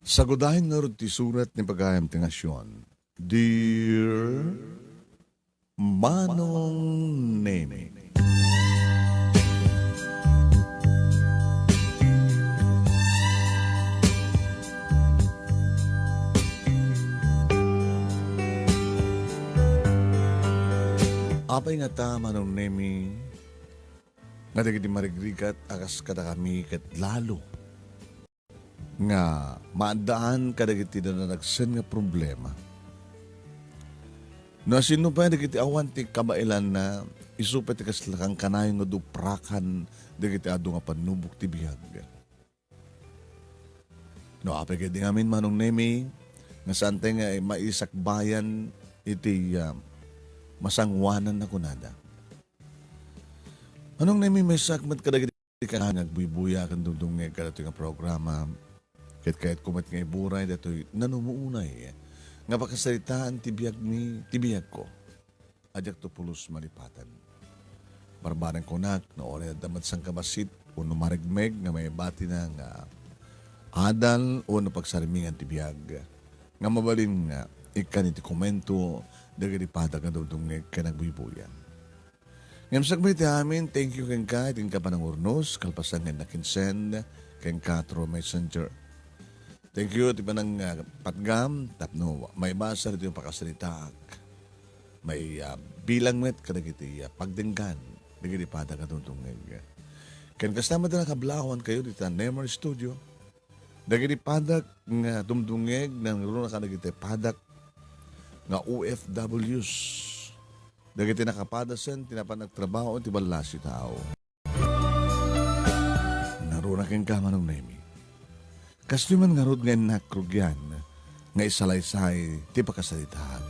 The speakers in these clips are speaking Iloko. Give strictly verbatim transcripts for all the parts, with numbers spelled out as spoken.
Sagudayen ngarud ti surat ni pagayam ti nasion. Dear Manong Nemi. Apay ngata, Manong Nemi, nga dagiti marigrigat a kas kadakami ket lalo nga maaddaan kadagiti nananagsen nga problema. No asino pay dagiti awan ti kabaelanna, isu pay ti kasla kankanayon nga duprakan dagiti adu nga pannubok ti biag. No apay ketdi ngamin, Manong Nemi, nga saantay nga maisakbayan iti, ah, masangoanan a kunada. Manong Nemi, maysaak met kadagiti Ti kanayon nga agbuybuya ken dumdumngeg kadatoy nga programa. Ket kayatko met nga iburay datoy nanumuonay nga pakasaritaan ti biagmi, ti biagko a diakto pulos malipatan. Barbareng kunak no uray adda met sangkabassit wenno marigmeg nga maibatina nga adal wenno pagsarmingan ti biag nga mabalin nga ikkan iti komento dagiti padak nga dumdumngeg ken agbuybuya. Ngem sakbay ti amin, thank you kenka iti inka panangurnos, kalpasan nga innak insend kenka through messenger. Thank you iti panang, ah, patgam tapno maibasa ditoy pakasaritaak. Mai, ah, bilang met kadagiti, ah, pagdenggan dagiti padak nga dumdumngeg. Ken kasta met a nakablawan kayo dita Nemer Studio. Dagiti padak nga dumdumngeg, nangruna kadagiti padak nga O F Ws. Dagiti nakapadasen ti napan agtrabaho iti ballasiw a tao. Naruna kenka, Manong Nemi. Kastoy man ngarud nga innak rugian nga isalaysay ti pakasaritaak.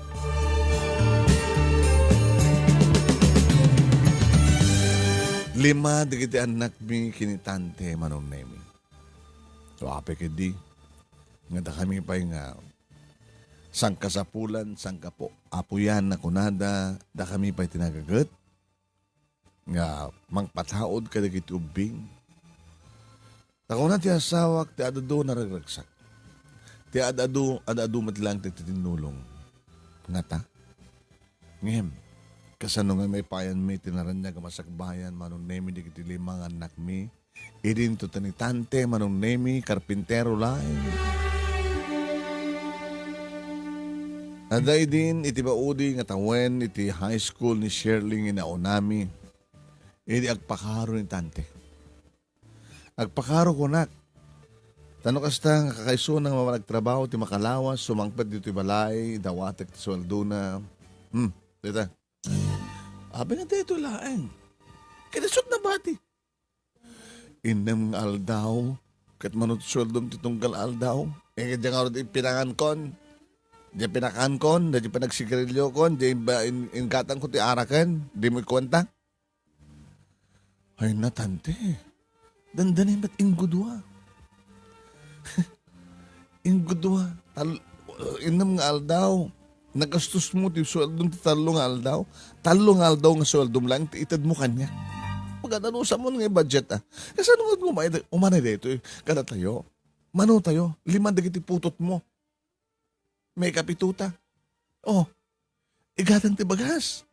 Lima dagiti annakmi ken ni Tante, Manong Nemi. No apay ketdi, nga dakami pay nga sangkasapulan, sangkapo-, apuyan a kunada, dakami pay ti nagaget nga mangpataud kadagiti ubbing. Ta kuna ti asawak, ti ad-adu naragragsak. Ti ad-adu, ad-adu met laeng ti tinnulong. Ngata? Ngem, kasano nga maipayanmi ti naraniag a masakbayan, Manong Nemi, dagiti lima nga annakmi? Idinto ta ni Tante Manong Nemi, karpintero laeng. Adda idin iti maudi nga tawen iti high school ni Shirley nga inaunami. Idi agpakaro ni Tante. Agpakaro kunak. Ta no kasta nga kakaisuna nga managtrabaho ti makalawas, sumangpet ditoy balay, dawatek ti sueldona. Hmm, dita. Abi nga daytoy laeng. Kinasut na bati. Innem nga aldaw, ket mano ti sueldom ti tunggal aldaw? Eh, diay ngarud ipinangankon? Diay pinakaankon? Diay panagsigarilyokon? Diay ba in-, inggatangko ti araken? Dimo ikuenta? Ay, natante. Dandani met inggudua. Inggudua, tal-, innem nga aldaw, nagastos mo ti sueldom ti tallo nga aldaw. Tallo nga aldaw nga sueldom laeng ti itedmo kaniak. Pagananusa mo nga budget, ah. Kasano nga umanay, umanay daytoy kadatayo? Mano tayo? Lima dagiti putotmo. Maikapito ta. Oh, igatan ti bagas.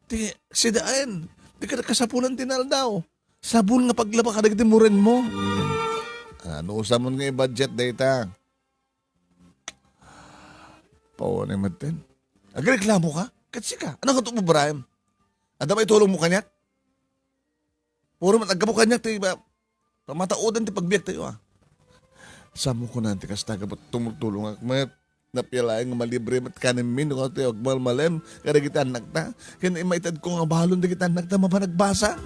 Ti sidaen, ti kada kasapulan ti naldaw. Sabon nga paglaba kadagiti murenmo. Ano, usamon nga i-budget dayta? Paunay metten. Agreklamo ka? Ket sika, ano ka to, Ibrahim? Adda may tulong mo kaniak? Puro man aggapu kaniak ti ba-, pamataudan ti pagbiag tayo, ah. Samo ko na ti kasta, gapu tumultulong ak met. Napia laeng nga malibre met kanenmi no kano ti agmalmalem kadagiti annakta. Ken maited ko nga balon dagiti annakta mapan agbasa.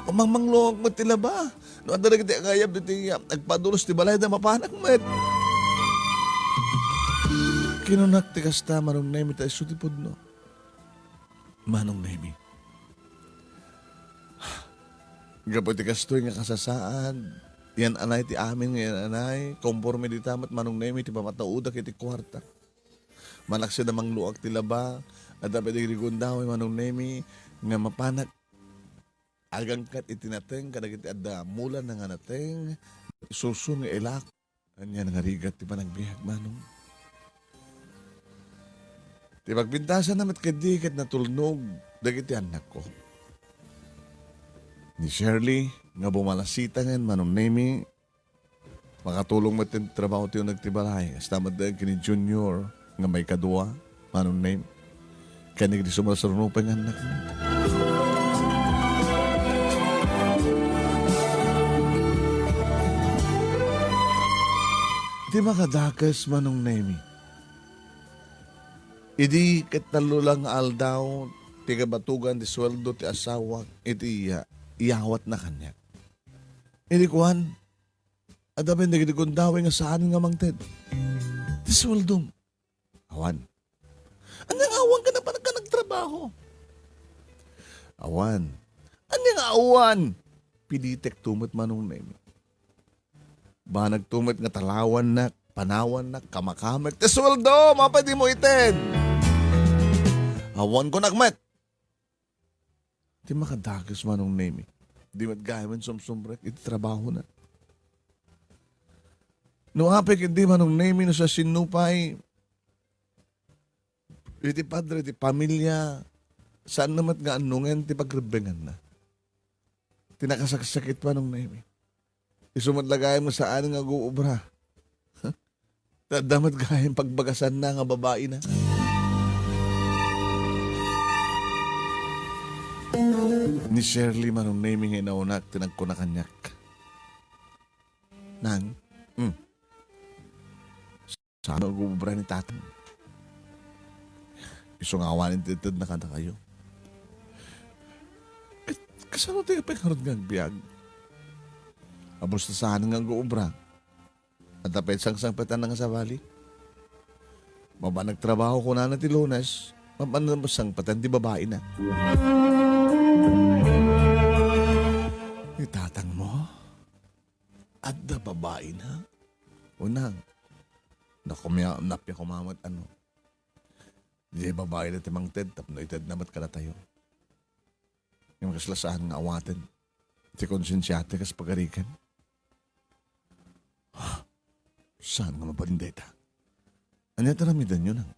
Mangmangloak met ti laba. No adda dagiti agayab diti, ah, agpaduros ti balayda mapanak met. Kinunak ti kasta, Manong Nemi, ta isu ti pudno. Manong Nemi. Gapu iti kastoy nga kasasaad, yan-anay ti amin nga yan-anay, konforme dita met, Manong Nemi, ti pamataudak iti kuarta. Malaksid a mangloak ti laba, adda pay dagiti gundaway, Manong Nemi, nga mapanak agangkat iti nateng kadagiti adda mulana nga nateng, suso nga ilak, Ania nga rigat ti panagbiag, Manong? Ti pagbintasanna met ketdi ket natulnog dagiti annakko. Ni Shirley nga bumalasita ngan, Manong Nemy, makatulong met ti trabaho ti uneg ti balay. Kasta met ken ni Junior nga maikadua, Manong Nemy. Ken ni Cristo, masuruno pay nga annakna. Iti makadakes, Manong Nemy, idi ket tallo lang nga aldaw ti kabatugan ti sueldo ti asawak iti, ah, iyawatna kaniak. Idi kuan, adda pay dagiti gundaway nga saan nga mangted ti sueldom. Awan. Ania nga awan ka na pa nagtrabaho? Awan. Ania nga awan? Pilitek to met, Manong Nemy. Banag to met nga talawannak, panawannak, kamakamek ti sueldo, mapay dimo ited. Awan ko nakmet. Ti makadakes, Manong Nemy, di met gayamen sumsumrek iti trabahona. No apay ketdi, Manong Nemy, no sa sinno pay iti padre ti pamilia, saanna met nga annongen ti pagrebbenganna. Ti nakasaksakit, Manong Nemy, isu met la gayam nga saan nga aguobra. Adda met gayam pagbagasanna nga babaina. Ni Shirley, Manong Nemy, nga inawnak ti nagkuna kaniak, "Nang, mm, saan nga aguobra ni tatang? Isu nga awanen ti itedna kadakayo." Ket kasano ti pay ngarud nga agbiag? Apos ta saan nga aguobra? Adda pay sangsangpetanna nga sabali. Mapan nagtrabaho kunana ti Lunes, mapan sangpetan ti babaina. Ni tatangmo? Adda babaina? Unang, nakumya-, napia kumamat ano. Di babaina ti mangted tapno itedna met kadatayo. Ngem kasla saan nga awaten ti konsensiata kas pagarigan. Saan nga mabalin dayta? Ania ti aramidenyo, nang?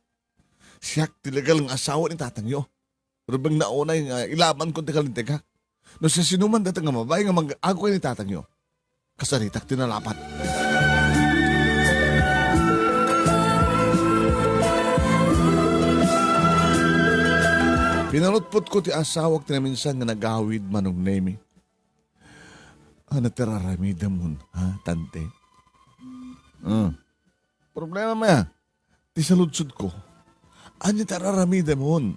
Siak ti legal nga asawa ni tatangyo. Rebbengna unay nga ilabanko ti kalintegak. No siasinoman dayta nga babai nga mag-ago ken ni tatangyo, kasaritak ti nalapat. Pinalutpotko ti asawak ti naminsan nga nagawid, Manong Nemy. Ania ti ar-aramidemon, ha, tante? Hmm. Problema maya, ti saludsodko. Ania ti ar-aramidemon?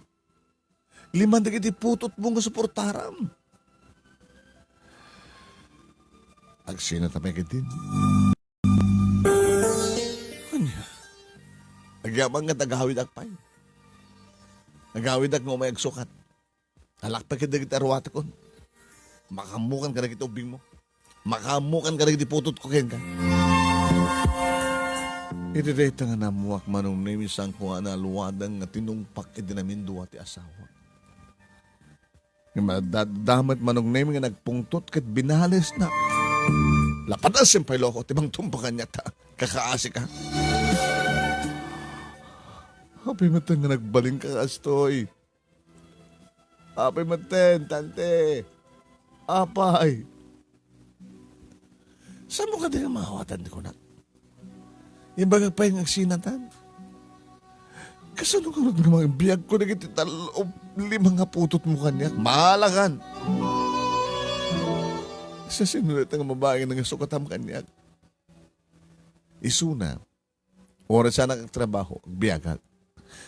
Lima dagiti putotmo nga suportaram. Agsinata pay ketdin. Ania? Agyaman nga nagawidak pay. Nagawidak nga umay agsukat. Alak pay ket dagiti aruatekon. Makaammokan kadagiti ubbingmo. Makaammokan kadagiti putotko kenka. Iti dayta nga naammoak, Manong Nemy, saanko nga naaluadan nga tinungpak iti namindua ti asawak. Ngem adda met, Manong Nemy, nga nagpungtot ket binalesna. Lapatan pay loko ti mangtumpak kaniak ta kakaasika. Apay met nga nagbalinka kastoy? Apay metten, tante? Apay? Saanmo kadi nga maawatan ti kunak? Imbagak pay nga agsinatan. Kasano ngarud nga mangbiagko dagiti tallo, lima nga putotmo kaniak? Maalakan! Sa sino dayta nga babai nga nangisakan kaniak? Isuna, oras a nagtrabaho, agbiagak.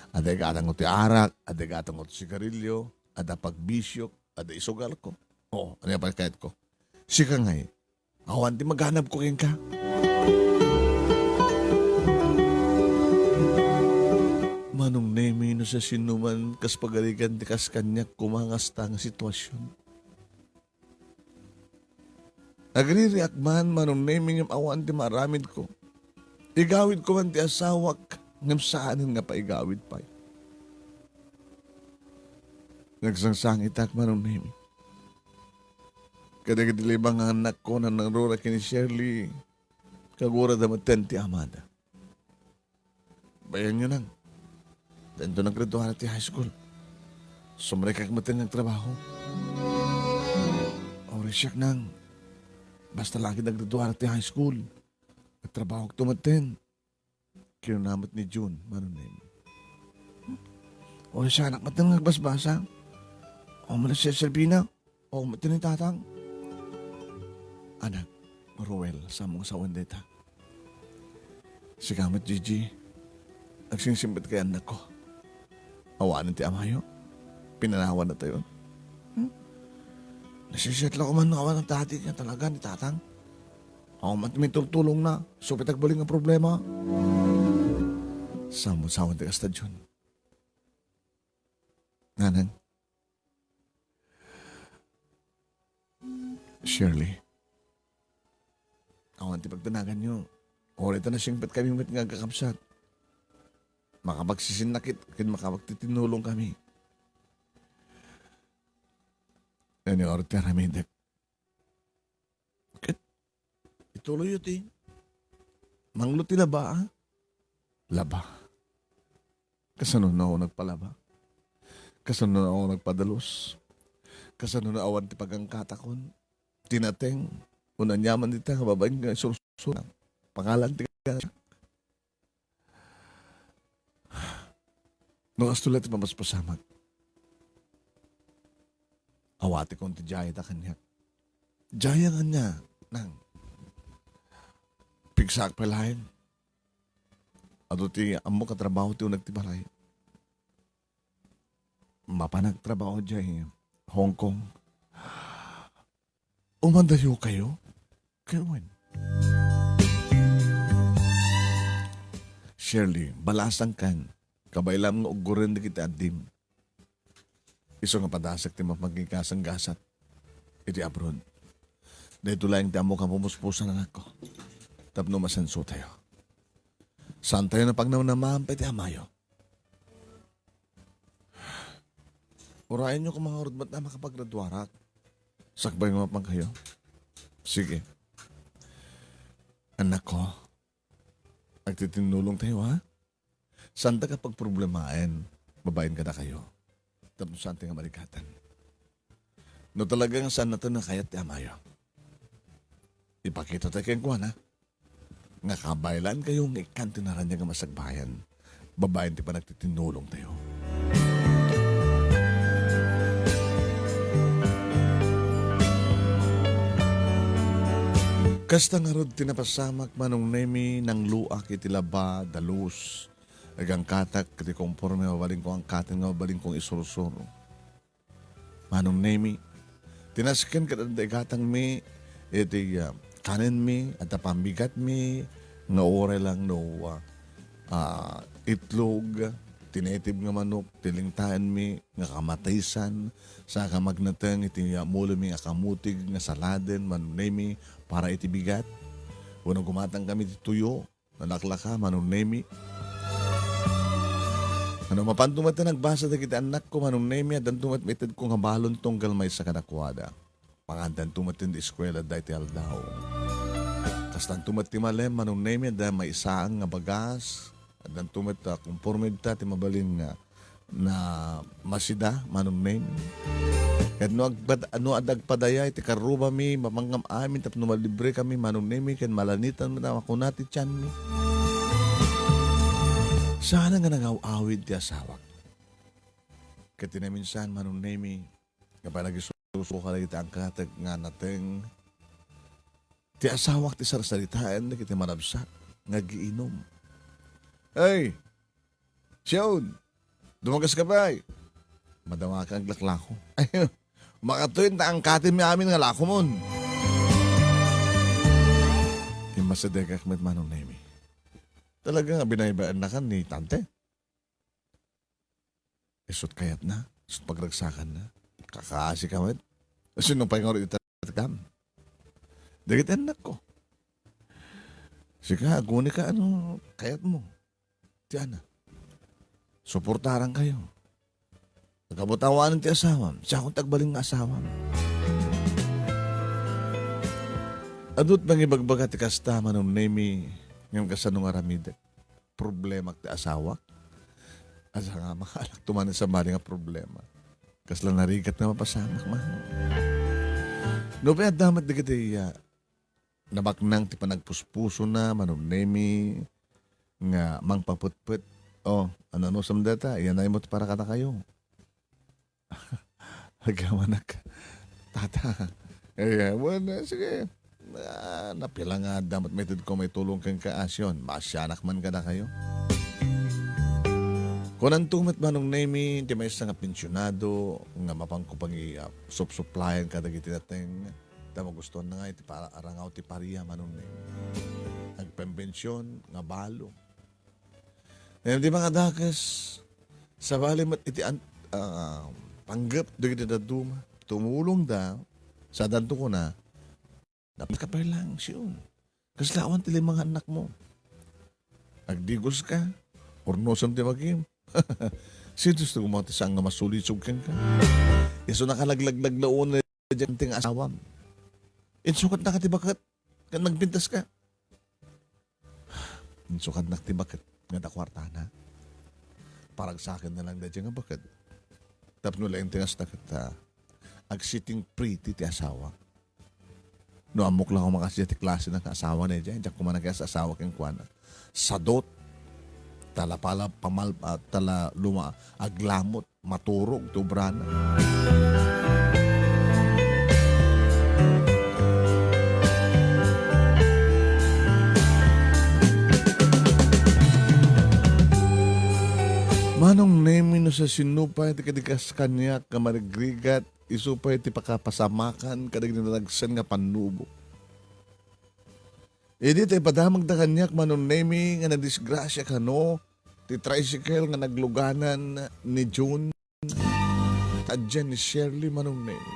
Adda gatangko ti arak, adda gatangko ti sigarilyo, adda pagbisiok, adda isugalko. O, ania pay kayatko? Sika ngay, awan ti maganabko kenka. Manong Nemy, no sa sinoman kas pagarigan ti kas kaniak koma nga asta nga sitwasyon. Agririak man, Manong Nemy, ngem awan ti maaramidko. Igawidko man ti asawak, ngem saanen nga paigawid pay. Nagsangsangitak, Manong Nemy. Kadagiti lima nga annakko nga nangruna ken ni Shirley, Kagurada metten ti amada. Bayanyo, Nang. Dayto naggraduar ti high school. Sumrekak metten nga agtrabaho. Uray siak, Nang. Basta la ket naggraduar ti high school. Agtrabahokto metten. Kinuna met ni June, Manong Nemi. Uray siak met nga agbasbasang. O, mala siya Silvina. O, met ni Tatang. Anak, Ruel, saan mo nga sawen dayta? Sika met, Gigi. Agsingsingpet kay annakko. Awanen ti amayo. Pinanawan natayon. Hmm? Nasisiat la ko man no awan ti adi nga talaga ni Tatang. Awan man ti mitultulongna, isu pay ti agbalin nga problema. Saan mo sawen ti kasta, Jun? Nanang? Shirley? Awan ti pagdanaganyo. Uray ta nasingpet kami met nga agkakabsat. Makapagsisinnakit ken makapagtitinulong kami. Ania ngarud ti aramidek? Ket ituloyyo ti manglo ti laba, a? Laba. Kasano no nagpalaba? Kasano no nagpadalus? Kasano no awan ti pagangkatakon? Ti nateng, o aniaman dita nga babaen nga isursuro. Pangalan ti kaniak. No kastoy la ti pamaspasamak. Awatikon ti diay ta kaniak. Diay nga ania, Nang. Pigsaak pay laeng. Adu ti ammok a trabaho ti uneg ti balay. Mapan agtrabaho diay Hong Kong. Umandayo kayo? Kay wen? Shirley, balasangkan. Kabaylam nga ugguren dagiti addim. Isu nga padasek ti mapanggasanggasat iti abroad. Daytoy laeng ti ammok a pumuspusan, anakko. Tapno masensotayo. Saantayo a pagnamnamaen pay ti amayo. Urayenyo koma ngarud met a makapagraduarak. Sakbay nga mapan kayo. Sige. Anakko, agtitinulongtayo, ha? Saanta a pagproblemaen babaen kadakayo. Tapno saantayo nga marigatan. No talaga nga saantayo a kayat ti amayo, ipakitatayo kenkuana nga kabaylankayo nga ikkan ti naraniag a masakbayan babaen ti panagtitinulongtayo. Kasta ngarud ti napasamak, Manong Nemi, nangloak iti laba, dalus. Agangkatak iti konforme a mabalinkong angkaten nga mabalinkong isursuro. Manong Nemi, ti nasken ket adda igatangmi iti, ah, kanenmi, adda pambigatmi, nga uray lang no, ah, ah, itlog, ti native nga manok, ti lingtaenmi, nga kamatisan, saka magnateng iti, ah, mulomi a kamutig nga saladen, Manong Nemi, para iti bigat. Wenno gumatangkami ti tuyo, nalaklaka, Manong Nemi. Ngem mapanto met a nagbasa dagiti annakko, Manong Nemi, addanto met maitedko nga balon tunggal maysa kadakuada. Pangandanto met ti eskuela daytoy aldaw. Kastanto met ti malem, Manong Nemi, adda maysaang nga bagas. Addanto met, ah, konporme dita ti mabalin nga na masida, Manong Nemi. Ket no agpad-, no adda agpadaya iti karrubami, mapangam-amin tapno malibrekami, Manong Nemi, ken malanitan met a makuna ti tianmi. Saan nga nangaw-awid ti asawak. Ket ti naminsan, Manong Nemi, nga panagisusuka dagiti angkatek nga nateng, ti asawak ti sarsaritaen dagiti marabsak nga agiinum. "Hey! Siyon! Dumagas ka pay!" Madawaka aglaklako. "Ay, makatoy ta angkatenmi amin nga lakomon." Immasidegak met, Manong Nemi. Talaga nga binaybayannakan ni Tante. Isut' kayatna, isut' pagragsakanna. Kakaasi ka met. Sino pay ngarud iti tatkam? Dagiti annakko. Sika, aguni ka, ano, kayatmo. Ti ana. Suportaran kayo. Agabut awanen ti asawam. Siakon ti agbalin nga asawam. Adu ti mangibagbaga ti kasta, Manong Nemi, ngem kasano nga aramidek? Problemak ti asawak? Asa nga, makaalak tuman sa mali nga problema. Kasla narigat nga mapasamak, Manong. No, pay adda met dagiti, ah, nabaknang ti panagpuspusona, Manong Nemi, nga mangpapetpet. Oh, ano, no, samdeta, iyanay mo ti para kadakayo. Agyaman ka, Tata. Eh, wen, eh, sige. Ah, napila nga adda met maitedko maitulong kenka, Asyon. Maasyanak man kadakayo. Kunanto met, Manong Nemi, ti maysa nga pensionado nga mapanko pangi-, ah, supsuplayan kadagiti nateng. Ta magustuhan na nga iti para-, arangaw ti paria, Manong Nemi. Agpembension nga balo. Ngem di mga dakes, sabali met iti an-, ah, panggep dagiti dadduma, tumulongda, sadanto kuna, "Napakapay lang, Sion. Kasla awan ti lima nga annakmo. Agdigos ka, urnosem ti bagim." Sino ti gumati saan nga masulisog kenka? Isu nakalaglaglag launay diay nga asawam. Insukatnaka ti baket, ket nagpintas ka. Insukatnak ti baket nga adda kuartana. Paragsaken na lang daydiay nga baket. Tapno laeng ti kasta ket, ah, ag-sitting pretty ti asawa. No ammok la koma kasdiay ti klase na nga asawa na diay, diak koma nakayas asawa kenkuana. Sadot. Tala pala pamal-, ah, tala luma-, aglamot. Maturog ti obrana. Manong Nemi, no sasino pay ti kadi kas kaniak nga marigrigat, isu pay ti pakapasamakan kadagiti nadagsen nga pannubo. Idi ta ipadamagda kaniak, Manong Nemi, nga nadisgrasia kano ti tricycle nga nagluganan ni June, adda ni Shirley, Manong Nemi.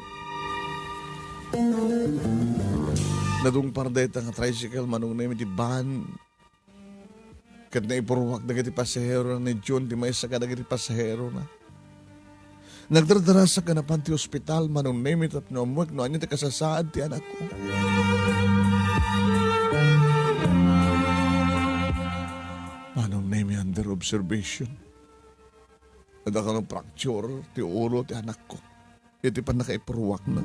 Nadungpar dayta nga tricycle, Manong Nemi, ti van. Ket naipurruak dagiti pasahero ni June, ti maysa kadagiti pasaherona. Nagdardarasak nga napan ti ospital, Manong Nemi, tapno ammoek no ania ti kasasaad ti anakko. Manong Nemi, under observation. Adda kano fracture ti ulo ti anakko iti pannakaipurruakna.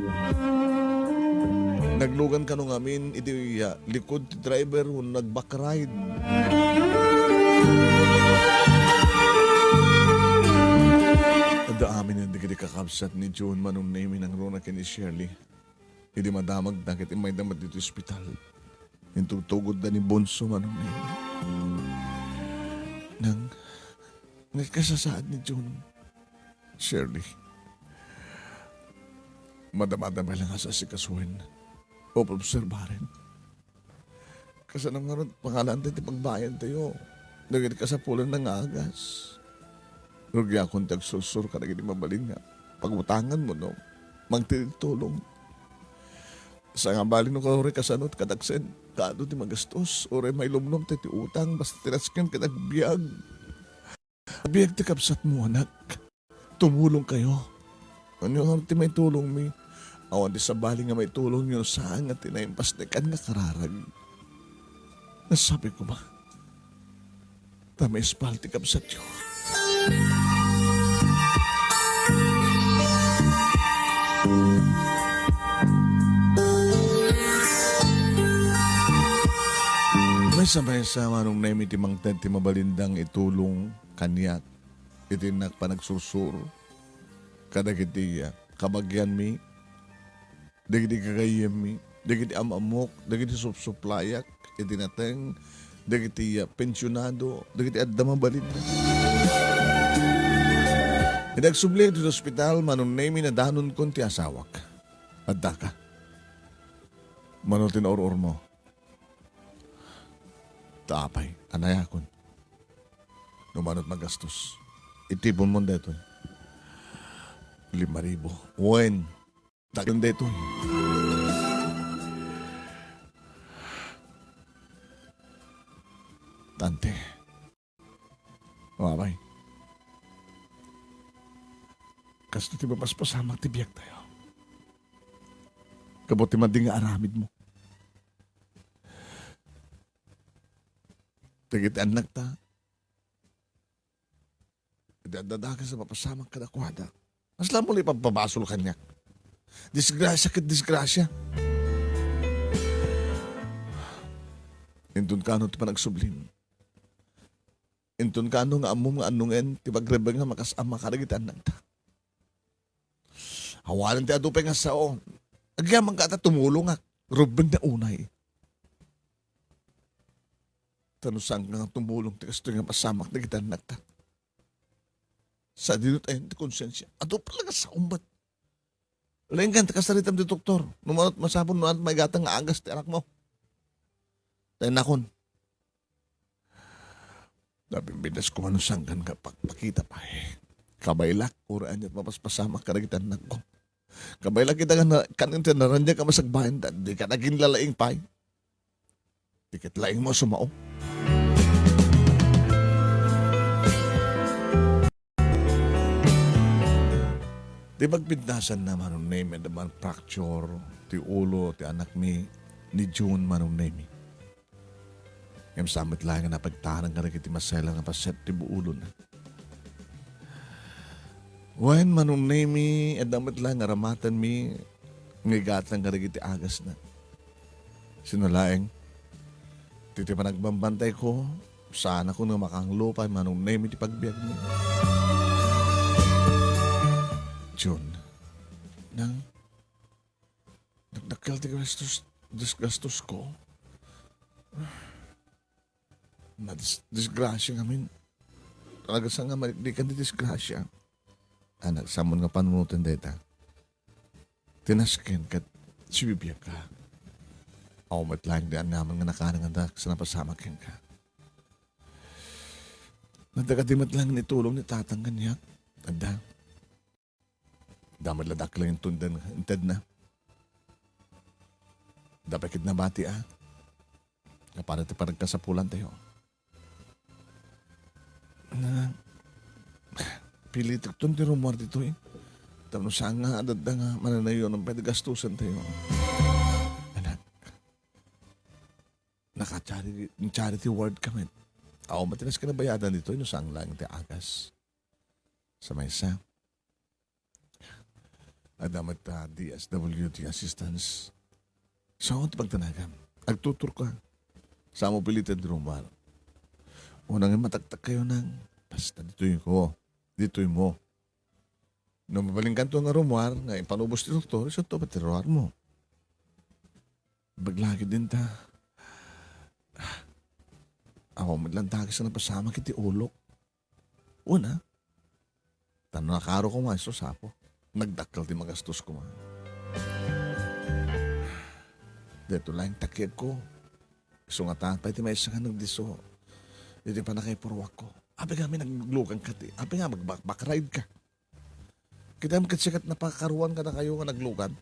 Naglugan kano ngamin iti, ah, likod ti driver wenno nag-backride. Adda amin dagiti kakabsat ni June, Manong Nemi, nangruna ken ni Shirley. Idi madamagda ket immayda met ditoy ospital. Intugtugotda ni Bonso, Manong Nemi. Nang, nagkasasaad ni June, Shirley. Madamdama lang nga saasikasuen. Obserbaren. Kasano ngarud, pangalantayo ti pagbayadtayo dagiti kasapulanna nga agas. Rugiakon ti agsursuro kadagiti mabalin nga pagutanganmo no mangted ti tulong. Sabali no, uray kasano ti kadaksen, kaadu ti magastos, uray mailumnom ti, ti utang, basta ti nasken ket agbiag. Agbiag ti kabsatmo, anak. Tumulongkayo. Ania ti maitulongmi? Awan ti sabali nga maitulongyo no saan nga ti naimpasnekan nga kararag. Nasabi ko ba? Ta maispal ti kabsatyo. Maysa-maysa, Manong Nemi, ti mangted ti mabalindang itulong kaniak iti innak panagsursuro kadagiti, ah, kabagianmi, dagiti gagayyemmi, dagiti am-ammok, dagiti supsuplayak iti nateng, dagiti, ah, pensionado, dagiti adda mabalin. Idi agsubli iti ospital, Manong Nemi, nadanonkon ti asawak. Addaka. Mano ti naur-urmo? Ta apay, anayakon. No mano ti magastos, itiponmon daytoy. Lima ribu. Wen, dagiti daytoy. Tante. O, apay. Kastoy ti mapaspasamak ti biagtayo. Gapu ti madi nga aramidmo. dagiti annakta, iti adda dakes a mapasamak kadakuada. Kasla mo la ipabpabasol kaniak. Disgrasia ket disgrasia. Inton kano ti panagsublim. Inton kano nga ammom nga annongen ti pagrebengam a kas-, a kas-ama kadagiti annakta. Awanen ti adu pay nga sao. Agyamanka ta tumulongak. Rubbengna unay. Ta no saanka nga tumulong ti kastoy nga pasamak dagiti annakta, sadino ti ayan ti konsensia? Adu pay la nga sao met. Laeng kan ti kasaritam ti doktor. No manut masapul no anat maigatang nga agas ti anakmo. Ta innakon. Nabimbinasko man no saankan nga pakpakita pay. Kabaylak, uray aniat mapaspasamak kadagiti annakko. Kabaylak ita nga na-, kan iti naraniag a masagbayan, da-, dika nagin lalaing pay. Dikit laing mo sumao. Ti pagpintasan na, Manong Nemi, adda man fracture ti ulo ti anakmi ni June, Manong Nemi. Ngem saan met laeng nga napagtareng kadagiti maselan nga paset ti buulona. Wen, Manong Nemi, adda met laeng nga ramatenmi nga igatang kadagiti agasna. Sino laeng? Ti, ti panagbambantayko, saanakon nga makaanglo pay, Manong Nemi, ti pagbiagmi. June, nang nagdakkel ti gastos, dis-, gastosko. Nadis-, disgrasia ngamin. Talaga sa nga maliklikan ti disgrasia. Anak, sammon nga panunoten dayta. Ti nasken ket sibibiagka. Awan met laeng ti aniaman nga nakanengandak sa napasamak kenka. Adda kadi met laeng nga itulong ni tatang kaniak? Adda. Adda met la dakkel nga inted-, intedna. Adda pay ket nabati a. Nga para ti panagkasapulantayo. Na, pilitekton ti rummuar ditoy. Tapno saan nga adda nga mananayon pay ti gastusantayo. Anak, naka-charity, charity ward ka met. Awan met ti nasken a bayadan ditoy no saan laeng ti agas. Sa maysa, adda met, ah, D S W D assistance. So, ti pagtanagam, agtuturka. Saanmo piliten ti rummuar. Unay nga mataktakkayo nang, basta ditoy ko, ditoy mo. No mabalinkanto nga rummuar, nga impanubos ti doktor, isu to pay ti rummuarmo. Baglagid dinta. Awan met lang dakes a napasamak iti ulok. Una, ta no nakaro koma, isu sapo. Nagdakkel ti magastos koma. Daytoy laeng ti akiekko. Isu ngata pay ti maysa nga nagdisso iti pannakaipurruakko. Apay nga amin naglukan ka ti, apay nga magbakbak ride ka? Kitam ket sika ti napakaruan kadakayo nga naglukan,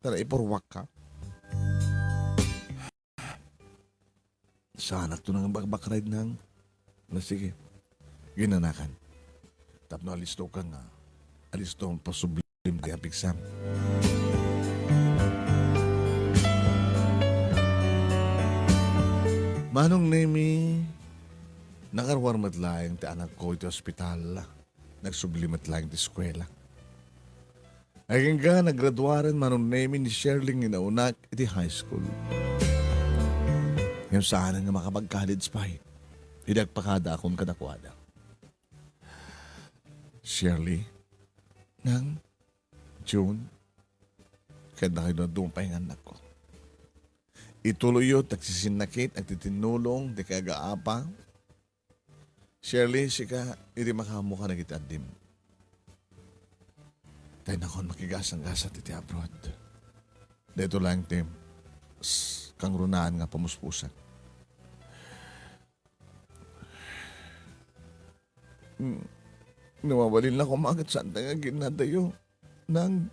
ta naipurruak ka. Saanakto nga magbakbak ride nang. Na, sige. Ginanakan. Tapno alisto ka nga, alisto ang pasublim di apigsam. Manong Nemi, nakaruar met laeng ti anakko iti ospital. Nagsubli met laeng ti eskuela. Agingga, naggraduaren Manong Nemi ni Shirley nga inaunak iti high school. Ngem saanen nga makapag-college pay. Idi agpakadaakon kadakuada. Shirley, nang, June, ket nakaiduadua pay nga annakko. Ituloyyo ti agsisinnakit, agtitinnulong, ti kaagaapa. Shirley, sika, idi makaammo ka dagiti addim. Tay nakon makigasanggasat iti abroad. Daytoy laeng ti s-, kangrunaan nga pamuspusan. Mm, no mabalin la koma ket saan ta nga aginnadayo. Nang,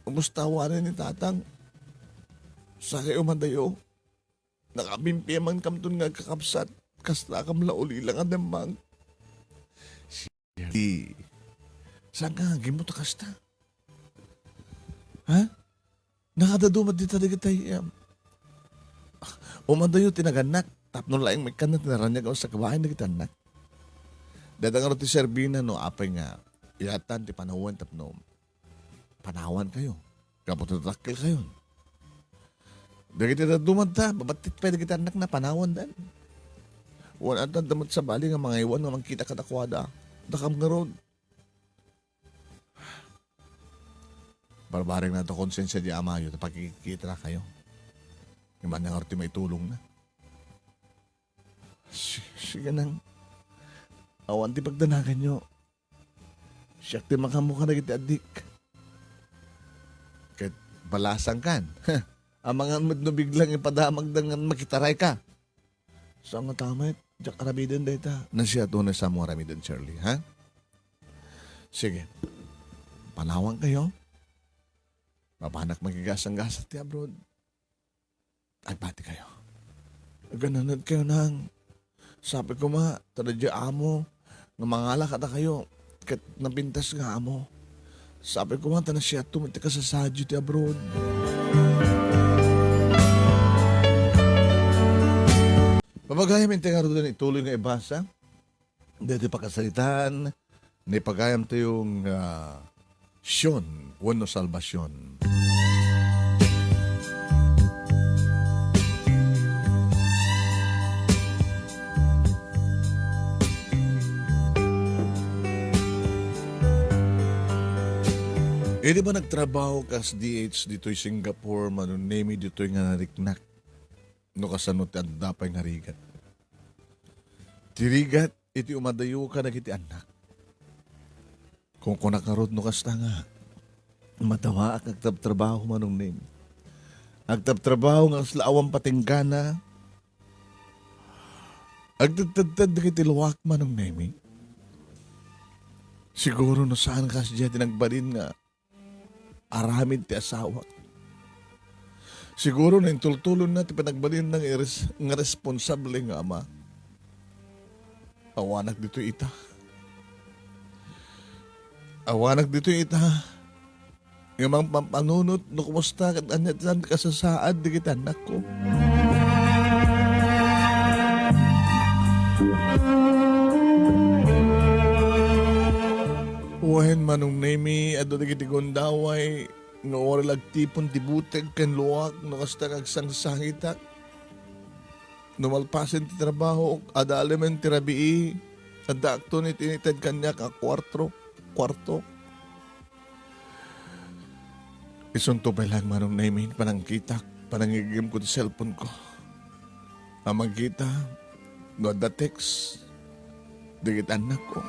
kumusta awanen ni Tatang? Saan kayo madayo? Nakabimpiamankamton nga agkakabsat, kastakam la ulila nga demmang. Shirley, saan nga agimmo ta kasta? Ha? Nakadadu met dita dagitay, um, umadayo ti nagannak, Tapno laeng maikkan ti naraniag a sakbayan dagiti annak. Dayta ngarud ti serbina no apay nga iyatan ti panawen tapno panawankayo. Gapu ta dakkelkayon. Dagiti dadduma ta, mabattit pay dagiti annakna, panawandan. Wen adda met sabali nga mangaywan nga mangkita kadakuada. Dakam ngarud. Barbareng na to konsensia di amayo, ta pakikitakayo. Iman na ngarud ti maitulongna. Si-, sige nang, awan ti pagdanaganyo. Siak ti makaammo kadagiti addik. Ket balasangkan. Amangan met no biglang ipadamagda nga makitarayka. Saan nga tamet, diak aramiden dayta. Nasiato na sa mo aramiden, Shirley, ha? Sige. Panawankayo. Mapanak makigasang-gasat ti abroad. Agbati kayo. Agananad kayo nang. Sapay koma, ta daydiay amo, nga mangala kadakayo, ket napintas nga amo. Sapay koma, ta nasiatto met ti kasasaadyo ti abroad. Pagayam, intay ngaruden ituloy nga ibasa. Daytoy pakasaritaan ni pagayamtayo nga Sion wenno Salvacion. Idi ba nagtrabaho kas D H ditoy Singapore, Manong Nemi, ditoy nga nariknak. No kasano ti adda pay nga rigat. Ti rigat iti umadayo kadagiti annak. Kunkunak ngarud no kasta nga, madawaak agtabtrabaho, Manong Nemi. Agtabtrabaho nga kasla awan patinggana. Agtedtedted dagiti luak, Manong Nemi. Siguro no saan kasdiay ti nagbalin nga aramid ti asawak. Siguro no intultulonna ti panagbalinna nga ires-, nga responsable nga ama. Awanak ditoy ita. Awanak ditoy ita. Nga mangpampanunot no kumusta ket ania ti kasasaad dagiti annakko. Wen, Manong Nemi, adda dagiti gundaway nga uray la agtipon ti buteg ken luak no kasta nga agsangsangitak. No malpasen ti trabaho, adalemen ti rabii, addaakton iti inited kaniak a kuarto, kuarto. Isunto pay laeng, Manong Nemi, panangkitak, panangigimko ti cellphone ko. A makita, no adda text, dagiti annakko.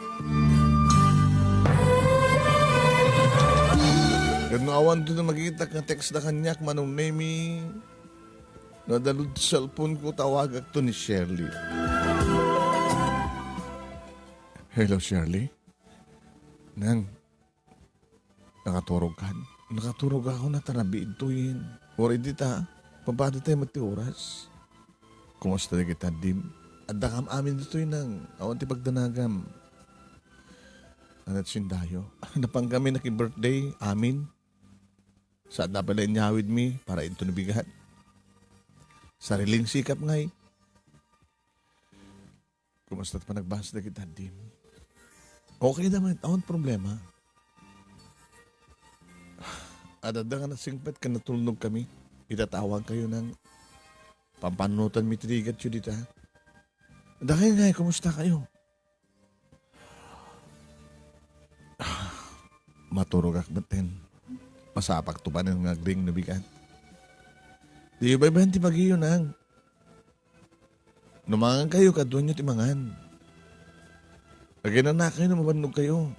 Ket no awan ditoy makita nga text da kaniak, Manong Nemi, no adda load ti cellphone ko, tawagakto ni Shirley. Hello, Shirley. Nang, nakaturogkan? Nakaturog ako, natarabi ito yun. Or hindi ta, papadetay met ti oras. Kumusta dagiti addim? Adda kam amin ditoy nang, awan ti pagdanagam. Anat sindayo. Napangkami naki-birthday, amin. Sa adda pala inyawid mi, para into nabigat. Sariling sikap ngay. Kumusta ti panagbasa dagiti addim? Okay naman, awan problema. Adda nga nasingpet ken natulnog kami. Itatawag kayo ng pampanunutan mi ti rigatyo dita. Dakay nga, kumusta kayo? Maturogak metten. Masapakto manen nga agring no bigat. Di baybayan ti pagiyo nang. No mangan kayo, kaduanyo ti mangan. Aginanakayo no mabannog kayo.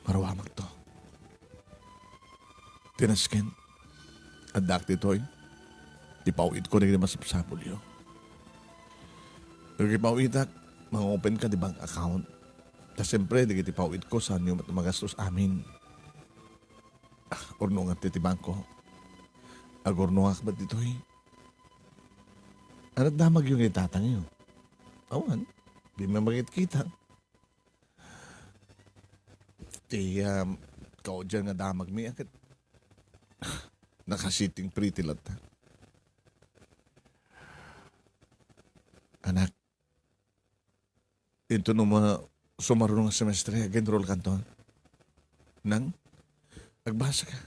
Maruamak to. Tinasken. Addak ditoy. Ipaw-itko dagiti masapsapulyo. Ipaw-itak, mang-open ka di bank account. Ta siyempre, dagiti paw-itko, saanyo met magastos amin. Ah, urnongan ti, ti bangko. Agurnongak met ditoy. Anat damagyo nga itatangyo? Awan. Di man makit-kita. Ti, um, kaudian nga damagmi, aket nakasitting pretty latta. Inton uma-, sumaruno nga semestre, ag-enroll kanto. Nang, agbasa ka.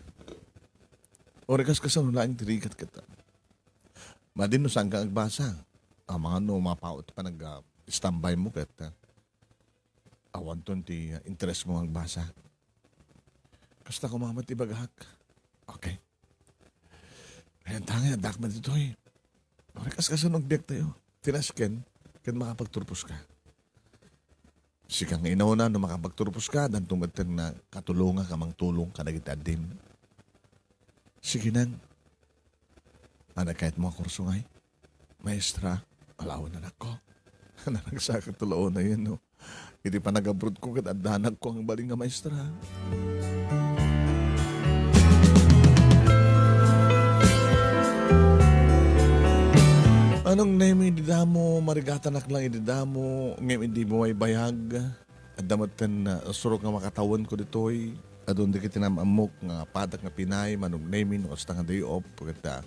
Uray kas-, kasano laeng ti rigat ket. Madi no saan ka agbasa. Amangan no mapaut pa nag, ah, standby mo ket, ah, awanton ti, ah, interes mo agbasa. Kasta koma met ti bagak. Okay. Ayan, tangay, addak man ditoy. Uray kas-, kasano agbiag tayo? Tinasken, ken makapagturpos ka. Sika nga inauna, no makapagturpos ka, danto met nga katulongan ka, mangtulong kadagiti addim. Sige nang, anakayat mo a kurso ngay? Maestra, alawan anakko. Naragsak a tulaonayen, no? Iti panagabroad ko, ket addanakko ang bali nga maestra. Manong Nemi, idi damo, marigatanak lang idi damo, ngem idi bumaybayag, adda metten, ah, surok nga makatawenko ditoy. Adun dagiti nam-ammok nga padak nga pinay, Manong Nemi, no kasta nga day off, ket, ah,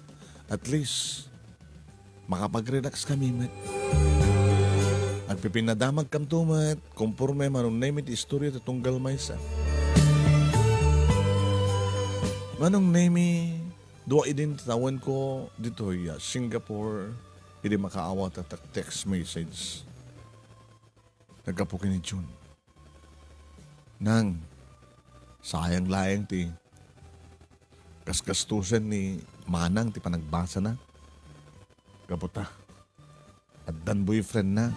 at least, makapag-relax kami met. Agpipinnadamagkamto met, konporme Manong Nemi ti istorya ti tunggal maysa. Manong Nemi, dua idin ti tawenko ditoy, ah, Singapore, idi makaawat a text message. Naggapu ken ni June. Nang, sayang laeng ti gasgastusen ni Manang ti panagbasana. Gapu ta, addan boyfriendna.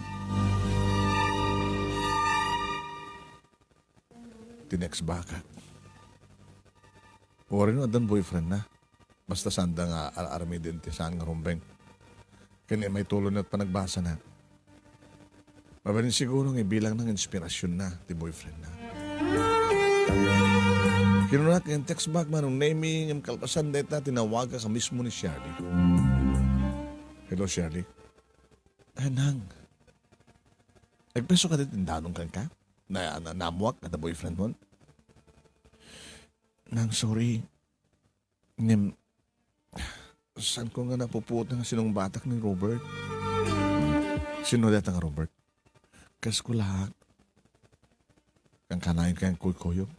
Ti next bakak. Uray no addan boyfriendna. Basta saanda nga ar-armiden ti saan nga rumbeng. Ken immay tulonna ti panagbasana. Mabalin siguro nga ibilangna nga inspirasionna ti boyfriendna. Kinunak nga text back Manong Nemi, ngem kalpasan dayta, tinawagak a mismo ni Shirley. Hello, Shirley. Ah, Nang. Agpeso ka ditoy danong kenka? Na, na, naammoak nga adda boyfriend mo? Nang, sorry. Ngem, saanko nga napupuot nga sinungbatak ni Robert? Sino dayta nga Robert? Kasko laeng. Kankanayon kayat kuykuyog?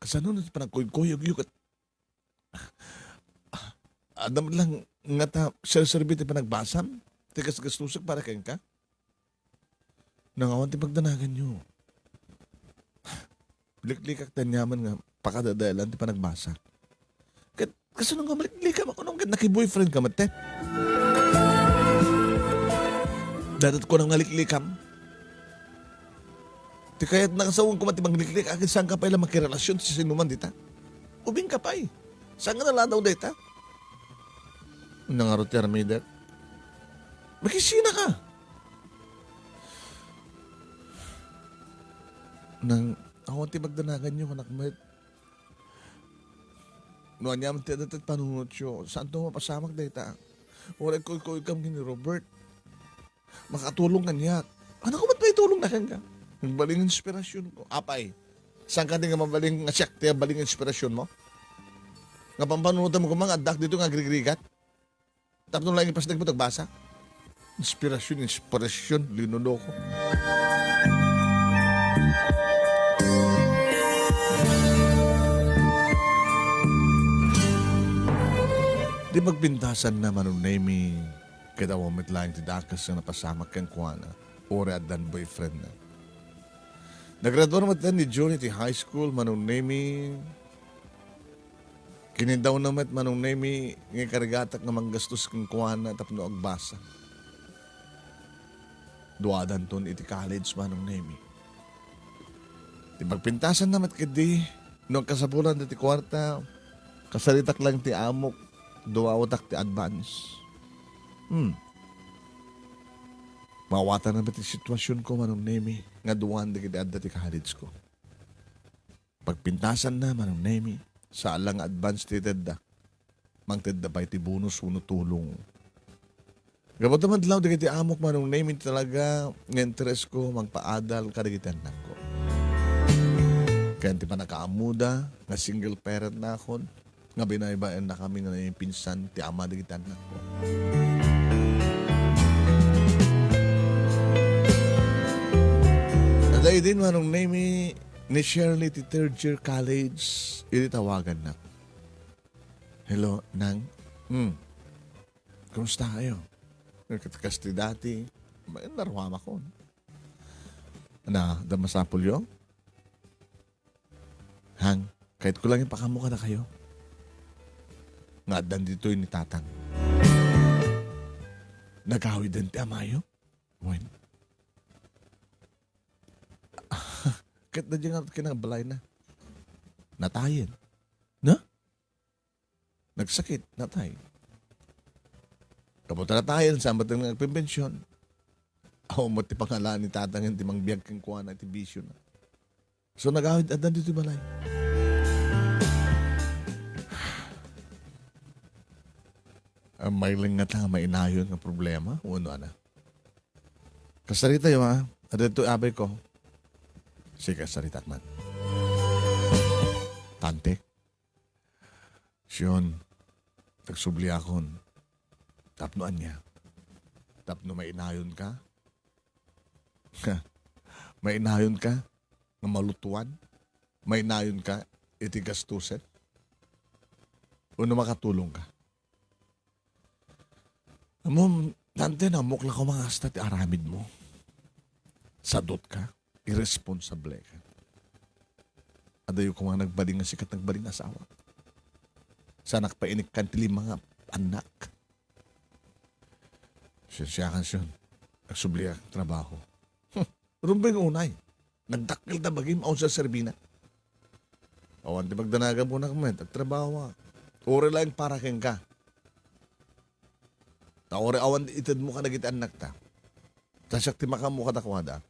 Kasano ti panagkuykuyogyo ket adda met lang ngata serserbi ti panagbasam? Ti gasgastusek para kenka? Nang awan ti pagdanaganyo. Liklikak ti aniaman nga pakadadaelan ti panagbasa. Ket kasano nga maliklikam? Kunam ket naki-boyfriend ka met, te? Dadat ko nga liklikam. Ti kayat nakasawen ko met ti mangliklik, akin saan ka pay la makirelasyon ti sinuman dita? Ubing ka pay. Saan nga naladaw dayta? Nangaro ti armidek. Makisina ka. Nang awan ti pagdanaganyo, anak met. No aniaman ti adda ti panunotyo, saanto mapasamak dayta? Uray kuykuykam ken ni Robert. Makatulong kaniak. Ano ko met maitulong na kenka? Nagbaling inspirasyon ko. Apay, saan ka di nga mabaling nga siak ti baling inspirasyon mo? Nga pampanunotan mo koma nga addak dito nga agrigrigat? Tapno lang ipasdek mo tagbasa. Inspirasyon, inspirasyon, linulo ko. Di pagpintasan na Manong Nemi, ket awan met laeng ti dakes nga napasamak kenkuana, uray addan boyfriend na. Nagradua met ni June iti high school, Manong Nemi. Kinidawna met Manong Nemi nga ikarigatak nga manggastos kenkuana tapno agbasa. Duadanton iti college, Manong Nemi. Ti pagpintasanna met ketdi, no agkasapulan ti kuarta, kasaritak lang ti amok, duawtak ti advance. Hmm. Mawatanna met ti situasionko, Manong Nemi, nga duan dagiti adda ti college ko. Pagpintasanna, Manong Nemi, saan la nga advance ti itedda. Mangtedda pay ti bonus wenno tulong. Gapu ta madlaw dagiti amok, Manong Nemi, talaga nga interes ko mangpaadal kadagiti annakko. Ken ti pannakaammoda nga single parent nakon, nga binaybayanna kami nga naipinsan ti ama dagiti annakko. Idin Manong Nemi ni Shirley ti third year college, idi tawagannak. "Hello, Nang. Hmm. Kumusta kayo? Ket kas ti dati, ma-, naruamakon. Na, da masapulyo? Hang, kayatko lang ipakaammo kadakayo nga addan ditoy ni Tatang. Nagawiden ti amayo?" Wen. Ket da di nga kinagbalayna. Natayen. Na? Nagsakit, natay. Gapu ta natayen, saan met nga agpimpension? Awan met ti pangalan ni Tatang ti mangbiag kenkuana iti bisio na. So, nagawid addan ditoy balay. Ang mailing nga ta, mainayon nga problema, uno ana. Kasaritayo, ha? Adda ditoy abay ko. Sige, kasaritak man. Tante. Sion, nagsubliakon. Tapno ania? Tapno mainayon ka? Mainayon ka nga malutuan? Mainayon ka iti gastusen? Wenno makatulong ka? Ammom, Tante, nammok la koma nga kasta ti aramid mo. Sadot ka, irresponsable ka. Adayo koma nagbalin nga sika ti nagbalin nga asawa. Saanak pay inikkan ti lima nga annak. Siensiakan, Sion. Nagsubliak trabaho. Hmm. Rumbeng unay. Nagdakkel ta bagim, awan serserbina. Awan ti pagdanagan mo nak met, agtrabaho. Uray laeng para kenka. Ta uray awan ti itedmo kadagiti annakta. Ta siak ti makaammo kadakuada.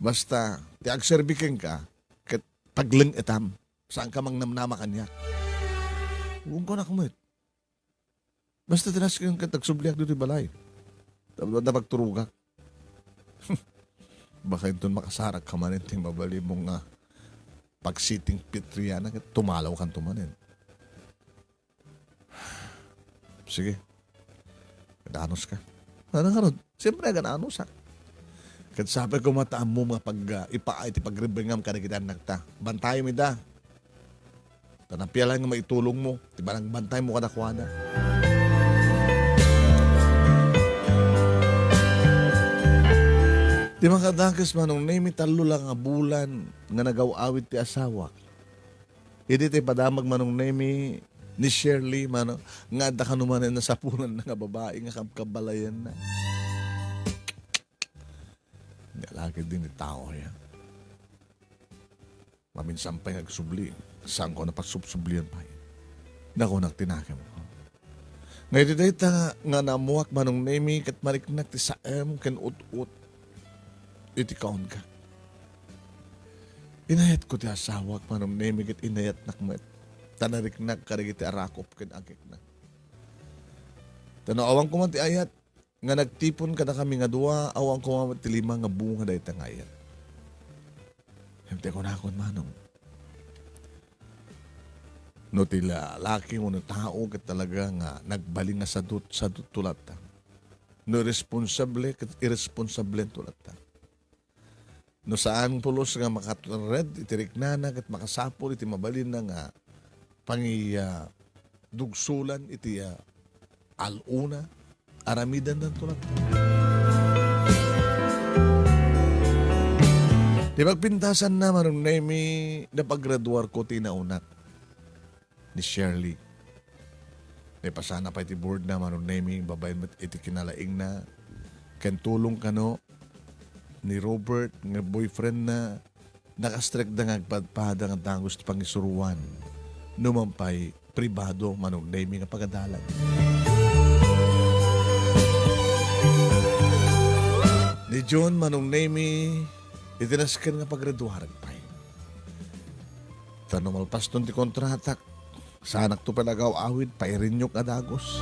Basta, ti agserbi kenka, ket pagleng-etam. Saanka mangnamnama kaniak. Wen kunak met. Basta ti nasken ket agsubliak ditoy balay. Tapno adda pagturogak. Baka inton makasarak ka manen ti mabalin mo nga pagsiting pitriana ket tumalaw kanto manen. Sige. Naganos ka. Ano nga rod? Siyempre, naganos ka. Ket sapay koma ta ammom nga pag, ah, ipaa iti pagribbengam kadagiti annakta. Bantayem ida. Ta napia laeng nga maitulong mo, ti panangbantay mo kadakuada. Ti makadakes, Manong Nemi, tallo la nga bulan nga nagaw-awid ti asawak. Idi ti padamag, Manong Nemi, ni Shirley, mano, nga adda kano manen nasapulanna nga babai nga kabkabalayanna. Nia la ketdi ni tao, ya. Maminsan pay nga agsubli, saanko a pagsubsublian pay. Nakunak ti nakemko. Nga iti dayta nga, nga naammoak, Manong Nemi, ket mariknak ti saem ken ut-ot iti kaonka. Inayatko ti asawak, Manong Nemi, ket inayatnak met. Ta nariknak kadagiti arakop ken agikna. Ta no awan koma ti ayat, nga nagtipon kadakami nga dua, awan koma met ti lima nga bunga dayta nga ayat. Ngem ti kunakon, Manong, no ti lalaki wenno tao ket talaga nga nagbalin nga sadut-, sadutto latta. No irresponsable ket irresponsablento latta. No saan pulos nga makared iti riknana ket makasapul iti mabalinna nga pangi-, ah, dugsolan iti, ah, al-una, aramidendanto latta. Ti pagpintasanna, Manong Nemi, napagraduarko ti inaunak ni Shirley. Naipasana pay ti boardna, Manong Nemi, babaen met iti kinalaingna. Ken tulong kano ni Robert nga boyfriendna, nakastrikda nga agpadpada nga dagus ti pangisuroan. Numan pay pribado, Manong Nemi, nga pagadalan. Ni June, Manong Nemi, iti nasken nga paggraduarek pay. Ta no malpaston ti kontratak, saanakto pay agaw-awid, pairinyo a dagus.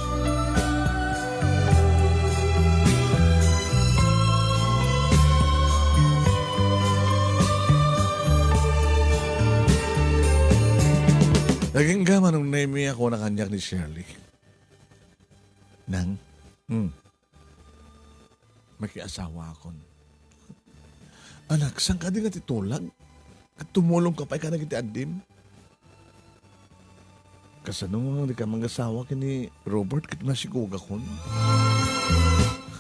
Nagingga, Manong Nemi, a kuna kaniak ni Shirley. Nang, hmm. Makiasawaakon. Anak, saan kadi nga ti tulag? Ket tumulongka pay kadagiti addim? Kasano nga dika mangasawa ken ni Robert ket masikugakon?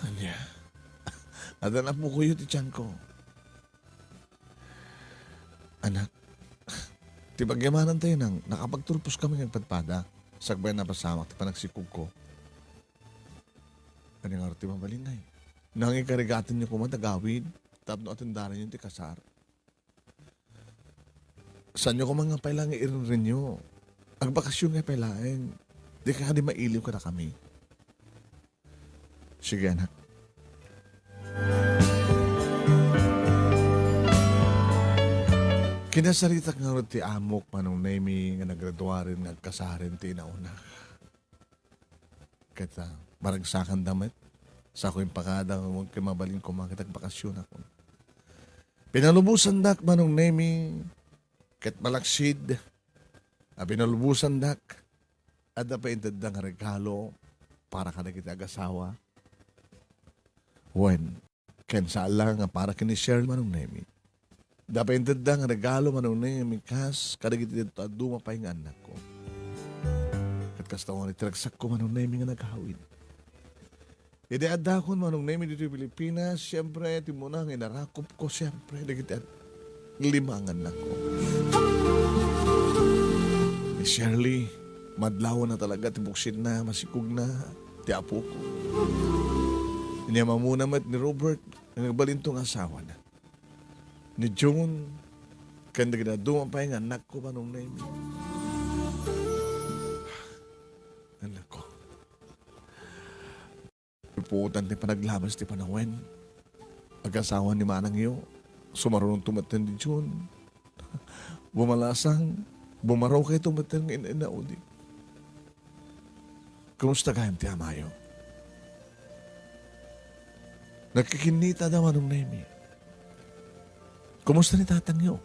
Ania? Addan apokoyo ti tianko. Anak, ti pagyamanantayo nang nakapagturposkami nga agpadpada, sakbay a napasamak ti panagsikugko. Ania ngarud ti mabalin, nay? Nangikarigatanyo koma ti agawid tapno atendaranyo ti kasar? Saanyo koma nga pay la nga irenrenyo? Agbakasyon nga pay laeng. Dika kadi mailiw kadakami? Sige, anak. Kinasaritak ngarud ti amok, Manong Nemi, nga nagraduaren nga agkasaren ti inauna. Ket, ah, maragsakanda met. Sako impakada, ket mabalin koma ket agbakasyon ako. Pinalubosandak, Manong Nemi, ket malaksid a pinalubosandak, adda pay intedda nga regalo para kadagiti agasawa. Wen, ken saan la nga para ken ni Shirley, Manong Nemi. Adda pay intedda nga regalo, Manong Nemi, kas kadagiti daytoy a duma pay nga annakko. Ket kasta, wen, ti ragsakko, Manong Nemi, nga nagawid. Idi addakon, Manong Nemi, ditoy Pilipinas, siempre, ti umuna nga inarakopko, siempre, dagiti lima nga annakko. Ni Shirley, madlawanna talaga ti buksidna, masikugna, ti apoko. Inyamamuna met ni Robert, nga agbalinto nga asawana. Ni June, ken dagiti duma pay nga annakko, Manong Nemi. Annakko. Pupuotan ti panaglabas ti panawen. Agasawa ni manangyo, sumarunonto metten ni June. Bumalasang, bumarokayto metten nga in-inaudi. Kumusta gayam ti amayo? Nagkikinnita da, Manong Nemi. Kumusta ni tatangyo?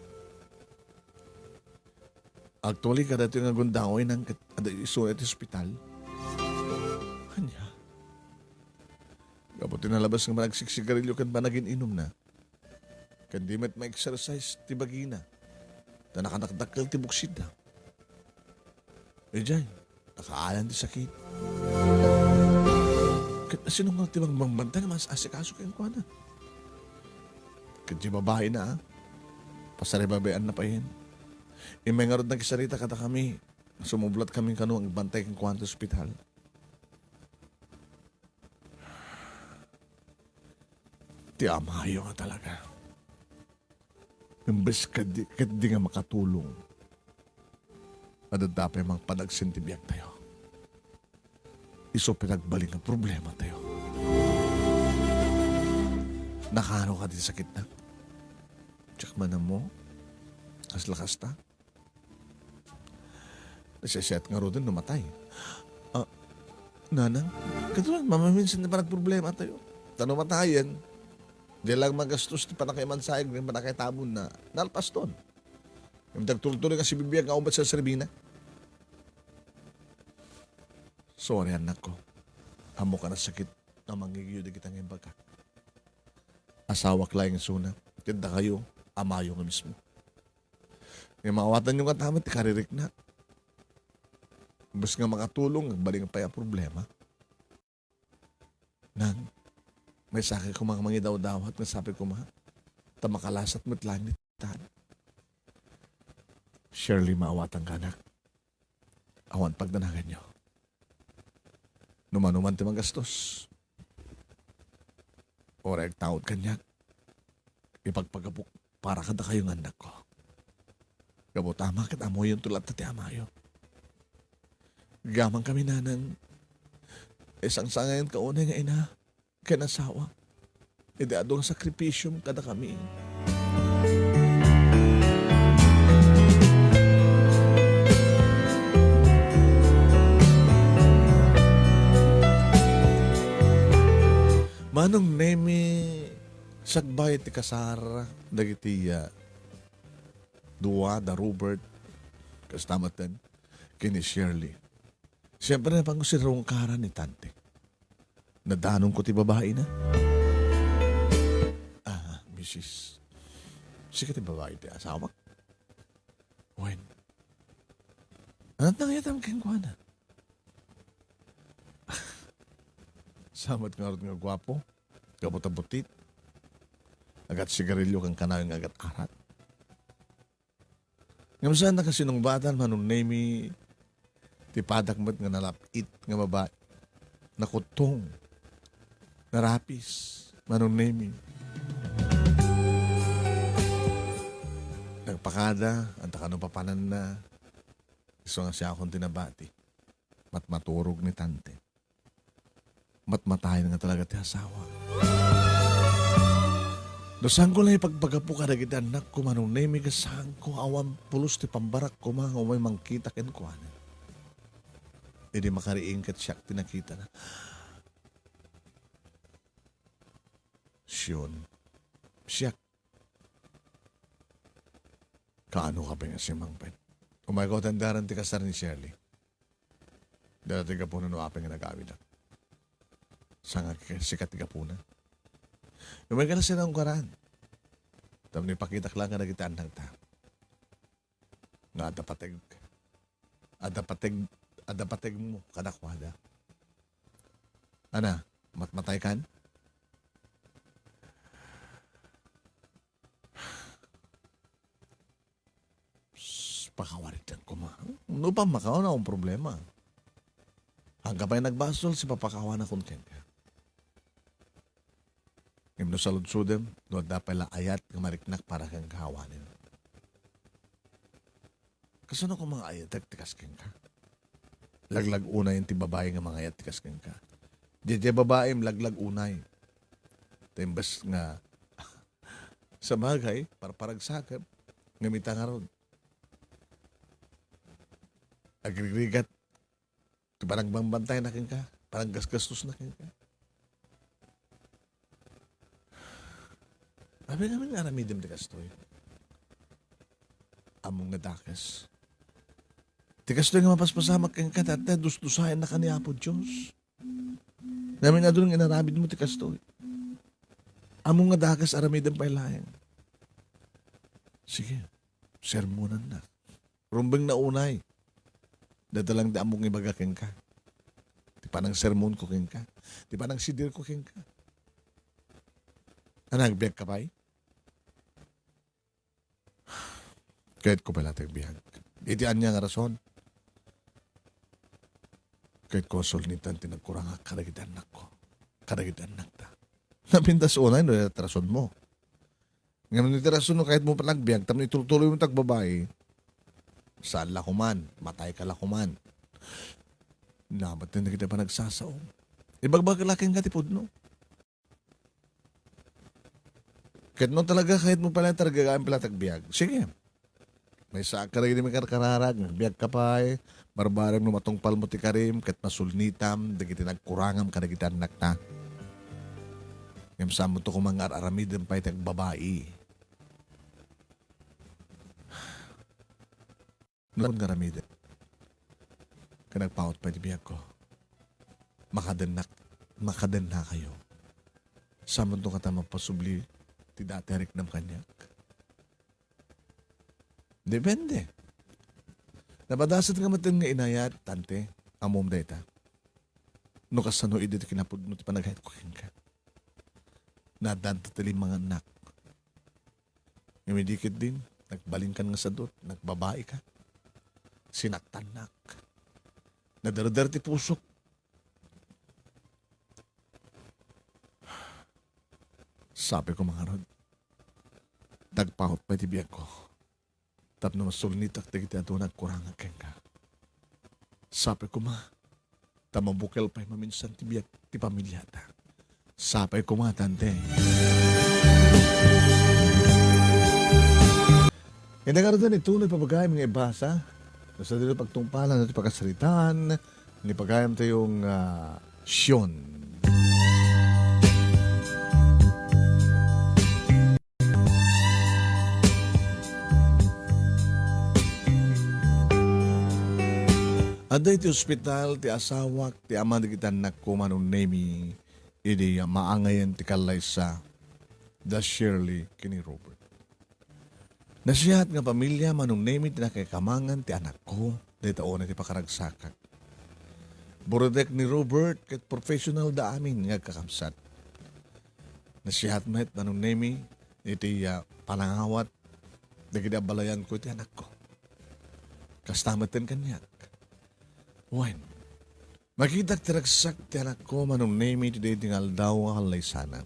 Actually, kadaytoy nga gundaway nang ket adda isuna iti ospital. Ania? Gapu ti nalabas nga panagsiksigarilio ken panagin-inumna. Ken di met ma-exercise ti bagina. Ta nakadakdakkel ti buksidda. Idiay, nakaalan ti sakit. Ket sino nga ti magbambantay nga mas-asikaso kenkuana? Ket di babaina, a, pasaribabayanna payen. Immay ngarud nagsarita kadakami, sumublat kami kano agbantay kenkuana ti ospital. Ti amayo nga talaga. Imbes ket di, ket di nga makatulong, adda pay mangpanagsen ti biagtayo. Isu pay nagbalin nga problematayo. Nakaano kadi sakitna? Diak man ammo. Kasla kasta. Nasisiat ngaruden no matay. Ah, nanang, kaduan, mamaminsan ti panagproblematayo. Ta no matayen, di lang magastos ti pannakaimansayeg ken pannakaitabonna, nalpaston. Ngem dagtultuloy nga sibibiag nga umbat serbina. Sorry, annakko. Ammok a nasakit nga mangngegyo dagita nga imbagak. Asawak laeng isuna, ket dakayo, amayo nga mismo. Ngem maawatanyo ngata met ti kaririknak. Imbes nga makatulong, nagbalin pay a problema. Nang, maysakay koma nga mangidawdawat nga sapay koma, ta makalasat met laeng ni tatang. Shirley, maawatanka, anak. Awan pagdanaganyo. No mano man ti magastos, uray agtaud kaniak, ipagpagapok para kadakayo nga annakko. Gapu ta ama ket ammoyonto latta ti amayo. Agyaman kami, nanang, isangsangayanka unay nga ina ken asawa. Idi adu nga sakripisiom kadakami. Manong Nemi, sakbay ti kasar dagiti, ah, dua, da Robert, kasta metten, ken ni Shirley. Siyempre, napangusirungkaran ni Tante. Nadanonko ti babaina. Ah, misis. Sika ti babai ti asawak? Wen. Anat nangayatam kenkuana? Samat ngarud nga guapo, gapu ta butit, agat-sigarilio ken kanayon nga agat-arat. Ngem saan a kasinungbatan, Manong Nemi, ti padak met nga nalap-it nga babai, nakuttong, narapis, Manong Nemi. Nagpakada, anta kano papananna, isu nga siakon ti nabati. Matmaturog ni Tante. Matmatayen nga talaga ti asawa. No saanko la ipagpagapu kadagiti annakko, Manong Nemi, ket saanko, awan pulos ti pambarak koma nga umay mangkita kenkuana. Idi makariing ket siak ti nakitana. Siyon, siak. Kaano ka pay nga simangpet? Umayko tandaran ti kasar ni Shirley. Dala ti gapuna no apay nga nagawidak. Saan nga sika ti gapuna? Umay ka na sinangkaran. Tapno ipakitak lang kadagiti annakta. Nga adda pateg. Adda pateg, adda pategmo kadakuada. Ana, matmatay kan? Pakawarit koma. No pa makauna akong problema. Angka pay nagbasol, sipapakawanakon kenka. Ngem no saludsodem, no adda pay la ayat nga mariknak para kenka awanen. Kasano koma nga ayatek ti kas kenka? Laglag unay ti babai nga mangayat ti kas kenka. Diay babaim laglag unay. Ta imbes nga sabagay, parparagsakep, ngem ita ngarud. Agrigrigat ti panagbangbantayna kenka, panaggasgastosna kenka. Apay ngamin nga aramidem ti kastoy? Ammom nga dakes. Ti kastoy nga mapaspasamak kenka, Tante, dusdusaennaka ni Apo Dios. Ngamin adu nga inaramidmo ti kastoy. Ammom nga dakes, aramidem pay laeng. Sige, sermonannak. Rumbengna unay. Dayta lang ti ammok nga ibaga kenka. Ti panangsermonko kenka. Ti panangsidirko kenka. Ana, agbiagka pay? Kayatko pay la ti agbiag. Iti ania nga rason? Kayatko a sulnitan ti nagkurangak kadagiti annakko. Kadagiti annakta. Napintas unay no dayta ti rasonmo. Ngem no iti rason no kayatmo pay la agbiag tapno itultuloymo ti agbabai, saan la koman, matayka la koman. Nabatten dagiti panagsasao. Ibagbagak la kenka ti pudno. Ket no talaga kayatmo pay la ti gagaem pay la ti agbiag, sige. Maysaak kadagiti makarkararag, agbiagka pay, barbarem no matungpalmo ti karim, ket masulnitam dagiti nagkurangam kadagiti annakta. Ngem saanmonto koma nga ar-aramidem pay ti agbabai. Nalon nga aramidem. Ket nagpaut pay ti biagko. Makadennak, makadennakayo. Saanmonto kata mapasubli ti dati a riknam kaniak? Depende. Napadasat nga maten nga inayat, Tante, ammom dayta. No kasano idi ti kinapudno ti panagayatko kenka. Nadanta ti lima nga annak. Ngem idi ketdin, nagbalinkan nga sadut, nagbabaika. Sinaktannak. Nadarder ti pusok. Sapay koma ngarud, nagpaut pay ti biagko tapno masulnitak dagiti adu nga agkurangak kenka. Sapay koma ta mabukel pay maminsan ti biag ti pamiliata. Sapay koma, Tante. Ita ngarud, ituloy ti pagayam nga ibasa. Basta dito pagtungpalan at pakasaritaan, ni pagayam tayong, ah, Sion. Adda iti ospital ti asawak ti ama dagiti annakko, Manong Nemi, idi maangayen ti kallaysa da Shirley ken ni Robert. Nasiat nga pamilia, Manong Nemi, ti nakaikamangan ti anakko dayta unay ti pakaragsakak. Burutek ni Robert ket professional da amin nga agkakabsat. Nasiat met, Manong Nemi, iti, ah, panangawat dagiti abalayanko iti anakko. Kasta metten kaniak. Wen, makitak ti ragsak ti anakko, Manong Nemi, iti daydi nga aldaw nga kallaysana.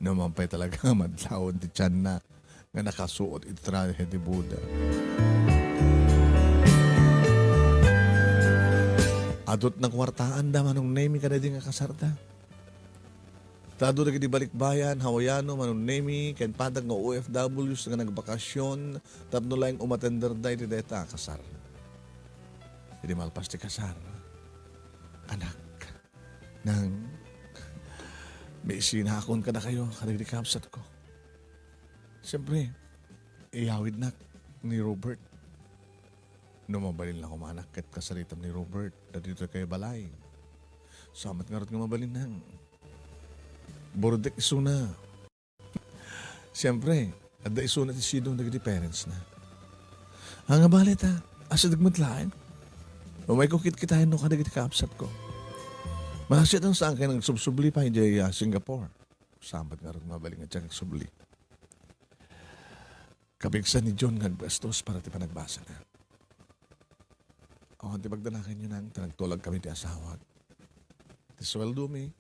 Numan pay talaga, madlawen ti tianna nga nakasuot iti trahe ti boda. Adut nakuartaanda, Manong Nemi, kadaydi nga kasarda. Ta adu dagiti balikbayan, Hawaiano, Manong Nemi, ken patag nga O F Ws nga nagbakasyon tapno laeng umatenderda iti dayta a kasar. Idi malpas ti kasar, anak, nang, maisinakon kadakayo, kadagiti kabsatko. Siempre, iyawidnak ni Robert. No mabalin la kumanak ket kasaritam ni Robert, ditoy kayo balay. Sa met ngarud nga mabalin nang Burdek isuna. Siyempre, adda isuna ti sidong dagiti parents na. Ania nga bale ta, asideg met laeng. Umayko kitkitaenno kadagiti kaabsatko. Masiat no saan kayo nagsubsubli pay idiay, ah, Singapore. Sa met ngarud nga mabalin nga diak nagsubli. Kabigsan ni John nga agbastos para ti panagbasana. Awan ti pagdanakanyo nang ta nagtulag kami ti asawak. Ti sueldomi,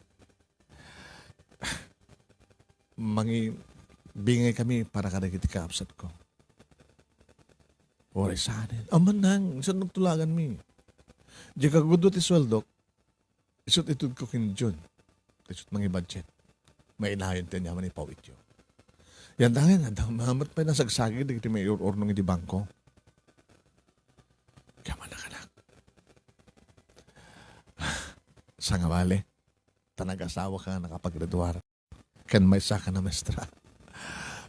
mangi-, bingay kami para kadagiti kaabsatko. Uray saanen. Aman nang, isu ti nagtulaganmi. Diak agudua ti sueldok, isut' itudko ken John. Isut' mangi-budget. Mainayon ti aniaman ipawityo. Yan dangan, adda met pay nasagsagid dagiti maiur-urnong iti bangko. Kaya manakanak. Sa nga bale, ta nagasawa ka nga nakapaggraduar. Ken maysa ka na maestra.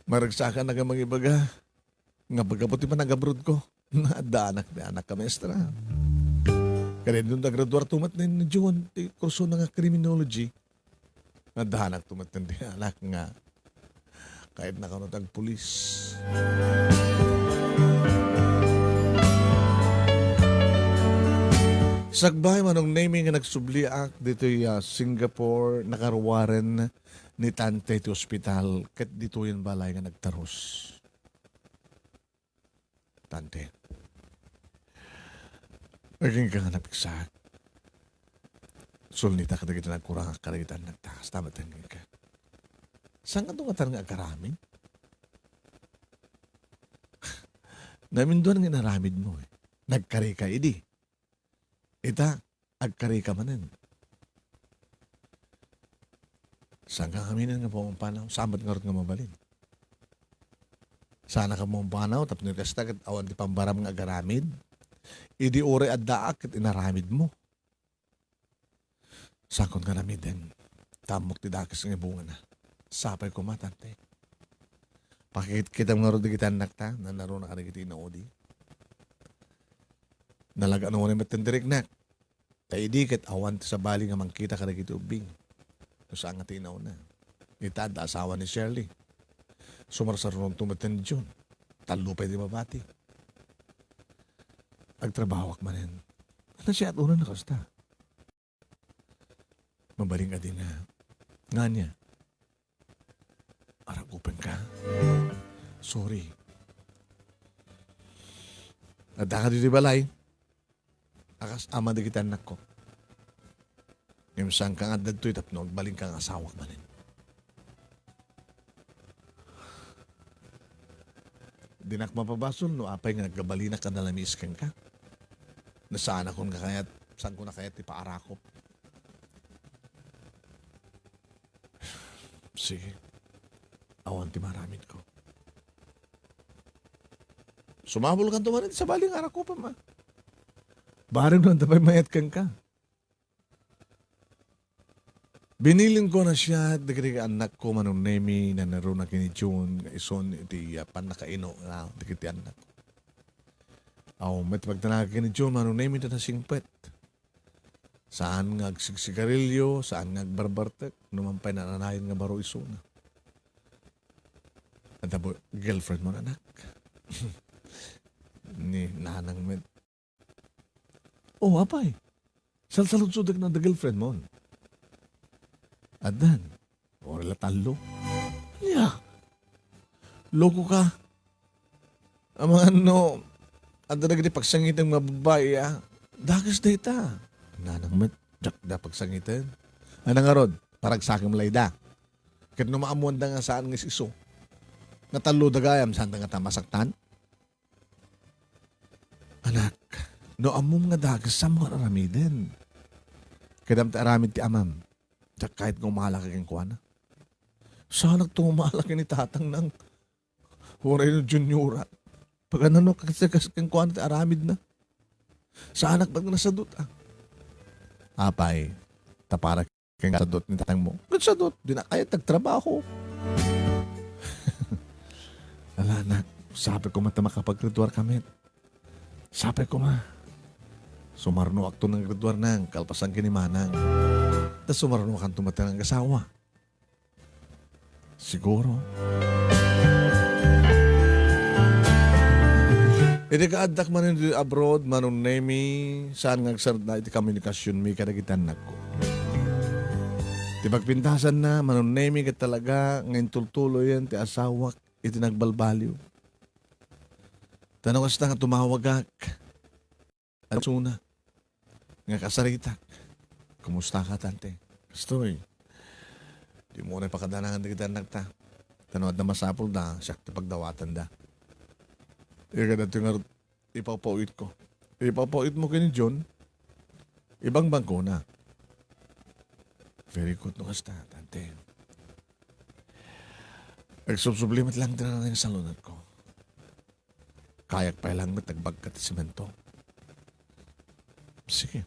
Maragsakan nga mangibaga nga paggapu ti panagabrodko, naaddanak ti anak a maestra. Kadi no nagraduar to met ni John ti kursona nga criminology, naaddanak to met ti anak nga kayatna kano ti agpulis. Sakbay, Manong Nemi, nga nagsubliak ditoy, ah, Singapore, nakaruaren ni Tante ti ospital, ket ditoyen balay nga nagtarus. Tante, agingga nga napigsak. Sulnitak dagiti nagkurangak kadagiti annakta, kasta met agingga. Saan ka dumatar nga agaramid? Naminduan nga inaramidmo, eh. Nagkarika idi. Ita, agkarika manen. Saan ka ngamin nga pumampanaw? Saan met ngarud nga mabalin? Saan ka pumampanaw, tapno kasta ket awan ti pambaram nga agaramid? Idi uray addaak ket inaramidmo. Saanko nga aramiden, ta ammok ti dakes nga bungana. Sapay koma, Tante. Pakitkitam ngarud dagiti annakta, nanaruna kadagiti inaudi. Nalagaan unay met ti diriknak. Ta idi ket awan ti sabali nga mangkita kadagiti ubbing. No saan nga ti inauna. Ita, adda asawa ni Shirley. Sumarsarunoto met ni John. Tallo pay ti babati. Agtrabahoak manen. Nasiat unay a kasta. Mabalin a di na. Ngania? Arakupenka. Sorry. Adda ka ditoy balay. A kas ama dagiti annakko. Ngem saanka nga adda ditoy tapno agbalinka nga asawak manen. Dinak mapabasol no apay nga agkabalinak a nalamiis kenka. No saanakon nga kayat, saanko nga kayat ti paarakop. Sige. Awan ti maaramidko. Sumabulkanto manen, sabali nga arakupem, a. Barem no adda pay mayat kenka. Binilinko a siak dagiti annakko, Manong Nemi, nanaruna ken ni John, nga isun iti, ah, pannakaino na dagiti annakko. Awan met pagdanagan ken ni John, Manong Nemi, ta nasingpet. Saan nga agsigsigarilio, saan nga agbarbartek, no man pay nanayon nga baro isuna. Adda boy-, girlfriend mo, anak? Ni nanang met. Oh, apay. Salsaludsodek na da girlfriend mo. Addan. Ora la tallo. Ania? Loko ka. Amangan no, adda dagiti pagsangiteng nga babbai, a. Dakes dayta. Nanang met, diak da pagsangiten. Ana ngarud, paragsakem la ida. Ket no maammoanda nga saan nga is-isu, nga tallo da gayam, saanda ngata masaktan? Anak, no ammom nga dakes, saanmo nga aramiden. Ket dayta aramid ti amam. Diak kayat nga umalaka kenkuana. Saanak ti umala ken ni tatang nang Uray no Juniora. Pagano no, kas-, kas-, kenkuana ti aramidna. Saanak met nga nasadut, a. Apay, ta para ken sadut ni tatangmo. Ket sadut, dina kayat agtrabaho. Ala, anak, sapay koma ta makapaggraduar ka met. Sapay koma. Sumarnoakto nang graduar nang kalpasan ken ni manang. Ta sumarnoakanto met nang agasawa. Siguro. Idi kaaddak man iti abroad, Manong Nemi, saan nga agsardeng iti komunikasionmi kadagiti annakko. Ti pagpintasanna, Manong Nemi, ket talaga nga intultuloyen ti asawak iti nagbalbaliw. Ta no kasta nga tumawagak, Agsuna nga kasaritak. Kumustaka, tante? Kastoy, dimo unay pakadanangan dagiti annakta. Ta no adda masapulda, siak ti pagdawatanda. Ika datoy ngarud, ipapawitko. Ipapawitmo ken ni John, ibangbangkona. Very good no kasta, tante. Agsubsubli met lang ti nanangsalunatko. Kayak pay lang met agbagka ti semento. Sige.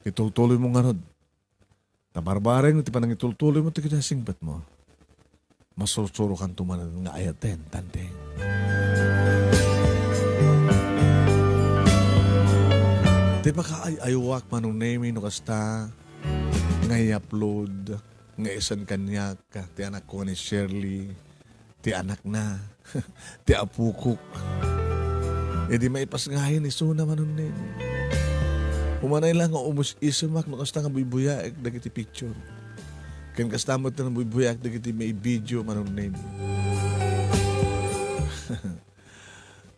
Itultuloymo ngarud. Ta barbareng ti panangitultuloymo ti kinasingpetmo. Masursurokanto manen nga ayaten, tante. Ti pakaay-ayuak, Manong Nemi, no kasta nga i-upload nga isan kaniak ti anakko nga ni Shirley, ti anakna, ti apokok. Idi maipasngayen isuna, Manong Nemi. Umanay la nga umus-isemak no kasta nga buybuyaek dagiti picture. Ken kasta met nga buybuyaek dagiti maibidio, Manong Nemi.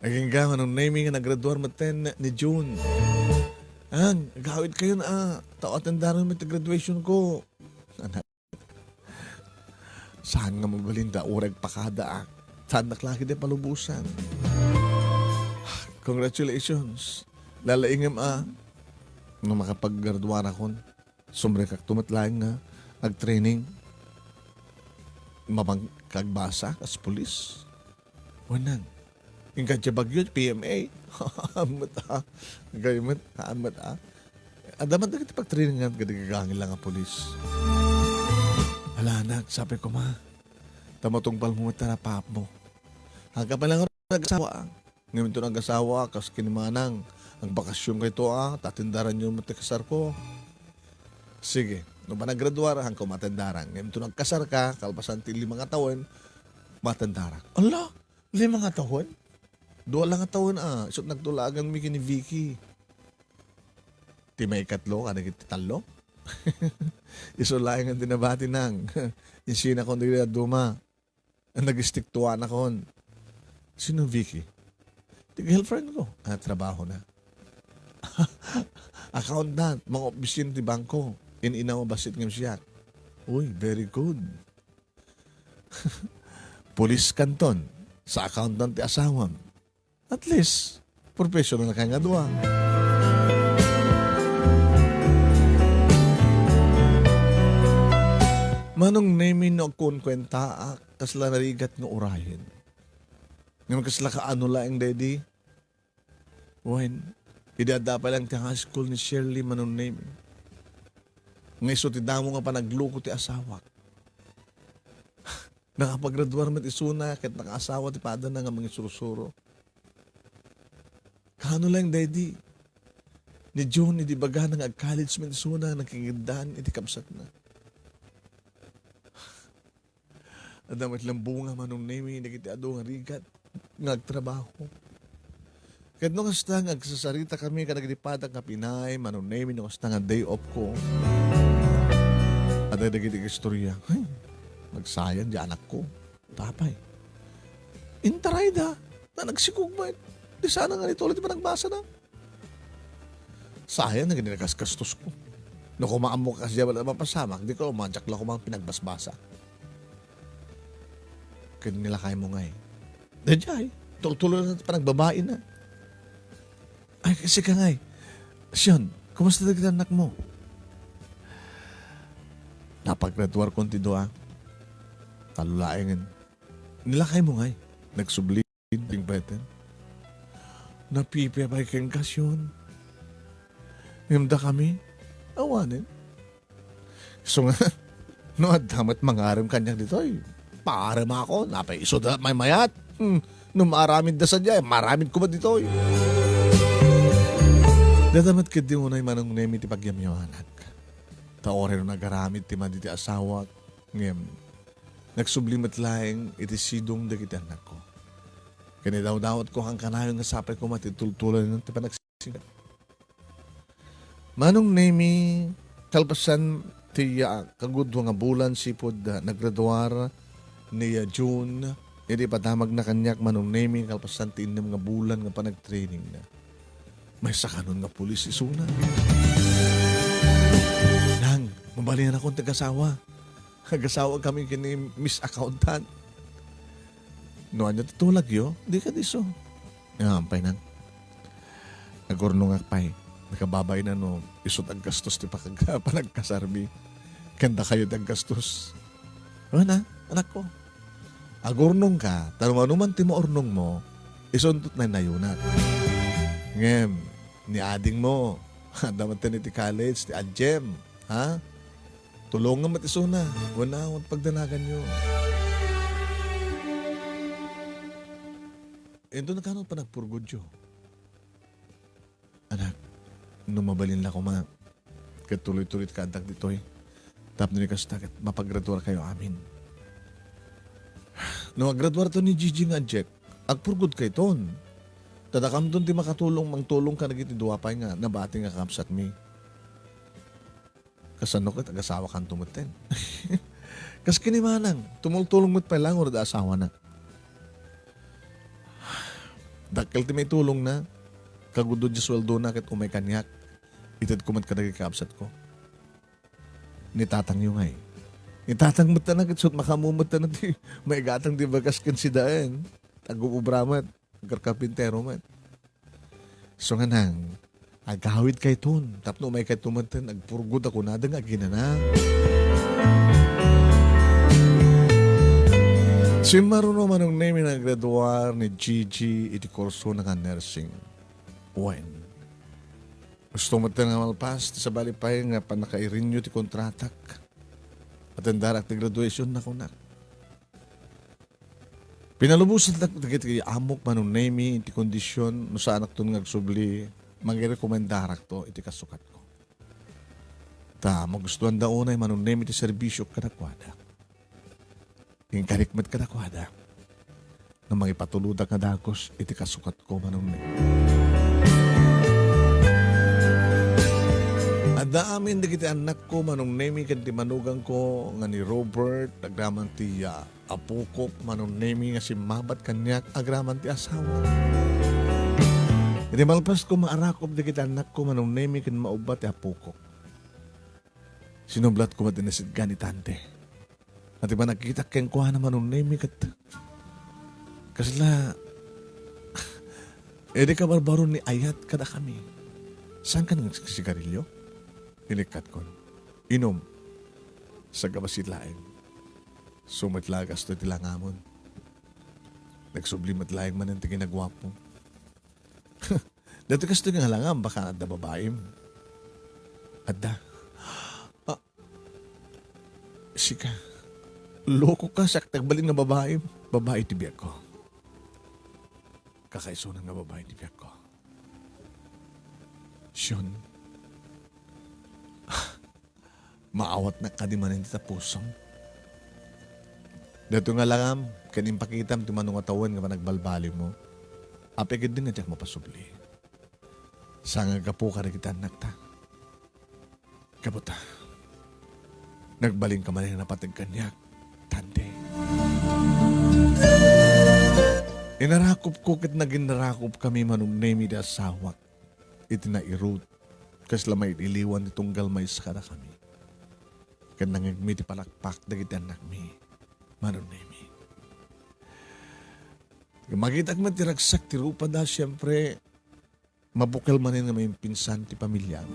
Agingga, Manong Nemi, nga naggraduar metten ni June. Ang, agawidkayon a, ta atendaran met ti graduation ko. Anak. Saan nga mabalin da uray agpakada, a? Saannak la ketdi palubosan. Congratulations. Lalaingem a. No makapaggraduarakon, sumrekakto met laeng nga agtraining. Mapangkagbasa kas pulis. Wenno, inka diay Baguio, P M A. Haan met, a. Agay met, haan met, a. Adda man dagiti pagtrainingan kadagiti gagangay la nga pulis. Ala, anak, sapay koma. Ta matungpalmo met ti napaapmo. Agka pay lang nga nagasawa, a. Ngem inton agasawa, kas ken ni manang, agbakasionkayto, a, ta atendaranyo met ti kasarko. Sige, no panagraduar, haanko maatendaran. Ngem inton agkasarka, kalpasan ti lima nga tawen, maatendarak. Ala! Lima nga tawen? Dua la nga tawen, a, isu ti nagtulaganmi ken ni Vicky. Ti maikatlo kadagiti tallo? Isu laeng ti nabati nang. Insinakon dagiti dadduma. Nag-istiktuanakon. Sino Vicky? Ti girlfriend ko. A, trabahona. Accountant, mangaopisina ti bangko. In-inawa bassit ngem siak. Uy, very good. Pulis kanton, sa accountant ti asawam. At least, professional kay nga dua. Manong Nemi, no agkunkuentaak, kasla narigat nga urayen. Ngem kasla kaano laeng daydi? Wen, idi adda pay lang ti high school ni Shirley, Manong Nemi, nga isu ti damo nga panagloko ti asawak. Nakapagraduar met isuna ket nakaasawa ti padana nga mangisursuro. Kaano laeng daydi? Ni June, idi ibagana nga ag-college met isuna, nakikiddan iti kabsatna. Adda met lang bunga, Manong Nemi, dagiti adu nga rigat nga agtrabaho. Ket no kasta nga agsasarita kami kadagiti padak nga pinay, Manong Nemi, no kasta nga day off ko, adda dagiti istorya. Ay, nagsayang di anakko. Tapay. Intarayda, na nagsikog met. Di sana nga nito ulit panagbasa na. Sayang na gini nagasgastosko. No kumaammo ka kasi wala mapasamak, di ko, madiak la kumang pinagbasbasa. Ket nilakay mo ngay. Daydiay, tultulo na ti panagbabaina. Ay, kasi ka ngay. Siyon, kumusta dagiti anak mo? Napagraduar kon ti dua. Talo laengen. Nilakay mo ngay. Nagsubli. Ding peten. Napipia pay ken kasyon. Ngem dakami, awanen. Isu nga, no adda met mangarem kaniak ditoy, paarem ako, napay isu da maymayat. Hmm, no maaramid da sadiay, maaramid koma ditoy. Dada met ketdi unay Manong Nemi ti pagyamyawanak. Ta uray no nagaramid ti madi ti asawak, ngem nagsubli met laeng iti sidong dagiti annakko. Ken idawdawatko kankanayon nga sapay koma ti tultuloyna ti panagsisinga. Manong Nemi, kalpasan ti, ah, kagudua nga bulan sipud, ah, naggraduar ni, ah, June, idi ipadamagna kaniak, Manong Nemi, kalpasan ti innem nga bulan nga panagtrainingna. Maysa kanon nga pulis isuna. Nang, mabalinakon ti agasawa. Agasawa kami ken ni Miss Accountant. No ania ti tulagyo, di ka diso. Ah, ampay nang. Agurnongak pay. Nakababain a no, isu ti aggastos ti pakag-, panagkasarmi. Ken dakayo ti aggastos. Ano na, anakko? Agurnongka, ta no mano man ti maurnongmo, isunto ti naynayunak. Ngem, ni adingmo, adda met ti college, ti adjem, ha? Tulongam met isuna, wenno awan pagdanaganyo. Inton kano panagpurgudyo? Anak, no mabalin la koma, ket tuloy-tuloy ti kaaddak ditoy. Tapno ni kasta, ket mapagraduarkayo amin. No agraduarto ni Gigi nga Jack, agpurgudkayton. Ta dakamton ti makatulong, mangtulong kadagiti dua pay nga nabati nga kakabsatmi. Kasano ket agasawakanto metten? Kas kinimanang, tumultulong met pay la, ngura da asawana. Dakkel ti maitulongna, kagudod ti sueldona ket umay kaniak, itedko met kadagiti kabsatko. Ni tatangyo ngay. Ni tatang met ket sut makaammo met ti maigatang ti bagas ken sidaen. Agub-ubra met, agkarpintero met. So nga nang, agawidkayton, tapno umaykayto metten, agpurgod a kunada nga aginana. Simmaruno Manong Nemi nga aggraduar ni Gigi iti kursona nga nursing. Wen, gusto metten nga malpas, ti sabali pay nga pannakairinyo ti kontratak. Atendarak ti graduation na kunak. Pinalubosandak dagiti amok Manong Nemi iti kondision no saanakton nga agsubli, mangirekomendarakto iti kasukatko. Ta magustuanda unay Manong Nemi ti serbisio kadakuada. Inkarik met kadakuada nga mangipatulodak nga dagus iti kasukatko Manong Nemi. Adda amin dagiti annakko Manong Nemi ken ti manugangko nga ni Robert, agraman ti, ah, apokok Manong Nemi nga simmabat kaniak agraman ti asawa. Iti malpasko, maarakop dagiti annakko Manong Nemi ken maubba ti apokok. Sinublatko met ti nasidgan ni Tante. Iti panagkitak kenkuana Manong Nemi ket kasla, idi kabarbaron ni ayat kadakami. Saan ka nang sigarilyo? Inikkatkon. Inom. Sagabasi laeng. Sumet la gasto ti langamon. Nagsubli met laeng manen ti kinaguapo. Dati kastoy nga langam, baka adda babaim. Adda. Ah, sika. Loko ka, siak ti agbalin nga babaim. Babai ti biagko. Kakaisunan nga babai ti biagko. Siyon. Maawatnak kadi manen ti tapusom. Daytoy nga langam, ken impakitam ti mano nga tawen nga panagbalbalimmo. Apay ketdi nga diak mapasubli. Saan nga aggapu kadagiti annakta. Gapu ta, nagbalinka manen a napateg kaniak, Tante. Inarakupko ket naginarakupkami, Manong Nemi, ti asawak iti nairut, kasla mailiwan ti tunggal maysa kadakami. Ket nangngegmi ti palakpak dagiti annakmi, Manong Nemi. Makitak met ti ragsak ti rupada, siempre, mabukel manen nga maimpinsan ti pamiliam.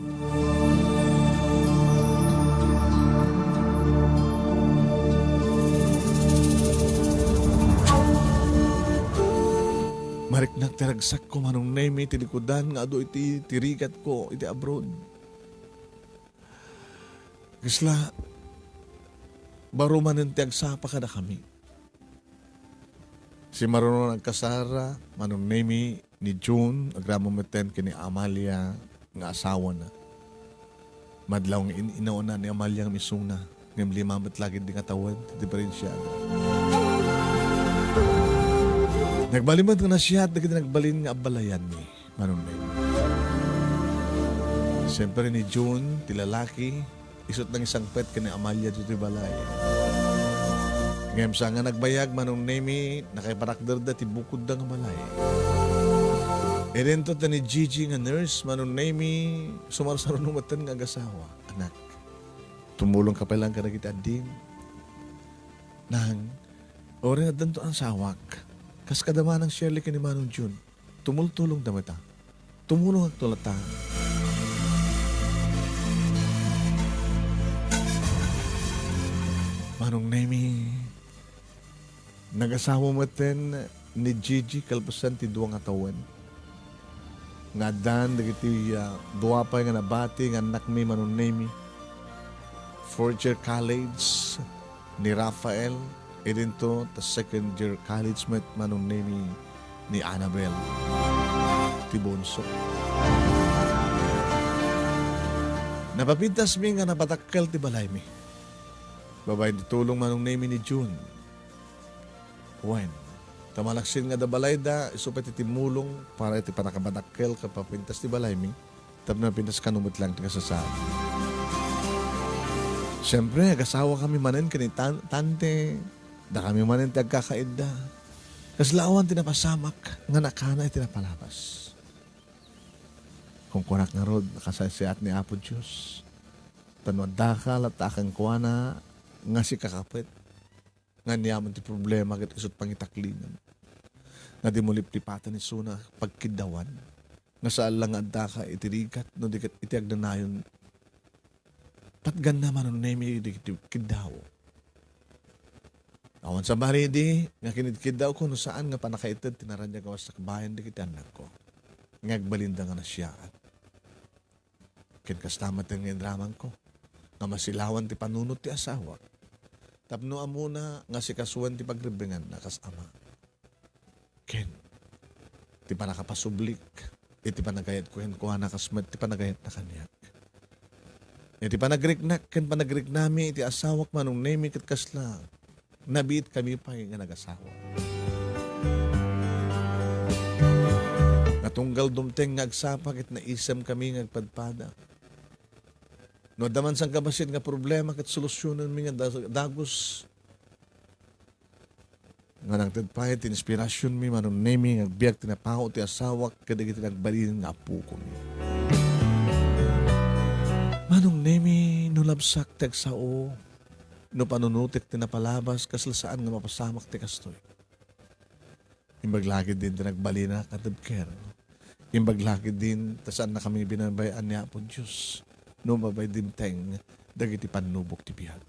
Mariknak ti ragsakko, Manong Nemi, ti likudan nga adu iti, ti rigatko iti abroad. Kasla, baro manen ti agsapa kadakami. Simmaruno nga agkasar, Manong Nemi, ni June, agraman metten ken ni Amalia nga asawana. Madlaw nga in-inawna ni Amalia nga misuna, ngem lima met la ketdi nga tawen ti diferensiada. Nagbalin met nga nasiat dagiti nagbalin nga abbalayanmi, Manong Nemi. Siempre ni June, ti lalaki, isut' nangisangpet ken ni Amalia ditoy balay. Ngem saan nga nagbayag, Manong Nemi, nakaiparakderda ti bukodda nga balay. Idinto ta ni Gigi nga nurse, Manong Nemi, sumarsaruno metten nga agasawa. Anak, tumulongka pay laeng kadagiti addim. Nang, uray addanto asawak, kas kada Manang Shirley ken ni Manong June. Tumultulongda met a. Tumulongakto latta. Manong Nemi, nagasawa metten ni Gigi kalpasan ti dua nga tawen. Nga addan dagiti, ah, dua pay nga nabati nga annakmi, Manong Nemi. Fourth year college ni Rafael, idinto ta second year college met, Manong Nemi, ni Annabel, ti bunso. Napapintasmi nga napadakkel ti balaymi. Babaen ti tulong, Manong Nemi, ni June. Wen, ta malaksid nga adda balayda, isu pay ti timmulong para iti pannakapadakkel ken pannakapintas ti balaymi. Tapno napintas kano met laeng ti kasasaan. Siempre, agasawakami manen ken ni tan-, tante, dakami manen ti agkakaidda. Kasla awan ti napasamak nga nakana iti napalabas. Kunkunak ngarud, nakasaysayaat ni Apo Dios. Ta no addaka latta kenkuana nga sikakapet nga aniaman ti problema ket isut' pangitaklingan. Nga dimo liplipatan isuna pagkiddawan. Nga saan la nga addaka iti rigat no di ket iti agnanayon. Patganna, Manong Nemi, dagiti kiddaw. Awan sabali idi nga kinidkiddawko no saan nga pannakaited ti naraniag a wasakbayan dagiti annakko. Nga agbalinda nga nasiaat. Ken kasta met nga inramanko, nga masilawan ti panunot ti asawak, tapno ammona nga asikasuan ti pagrebbenganna kas ama. Ken ti pannakapasublik iti panagayatko kenkuana kas met ti panagayatna kaniak. Iti panagriknak ken panagriknami iti asawak, Manong Nemi, ket kasla nabiitkami pay nga nagasawa. Nga tunggal dumteng nga agsapa ket naisemkami nga agpadpada. No adda man sangkabassit nga problema ket solusionenmi nga da-, dagus. Nga nangted pay ti inspirasionmi, Manong Nemi, nga agbiag ti napao ti asawak kadagiti nagbalin nga appokomi. Manong Nemi, no labsak ti agsao, no panunotek ti napalabas, kasla saan nga mapasamak ti kastoy. Imbag la ketdin ti nagbalin a katebker. Imbag la ketdin ta saannakami binabay-an ni Apo Dios no mabay dimteng dagiti pannubok ti biag.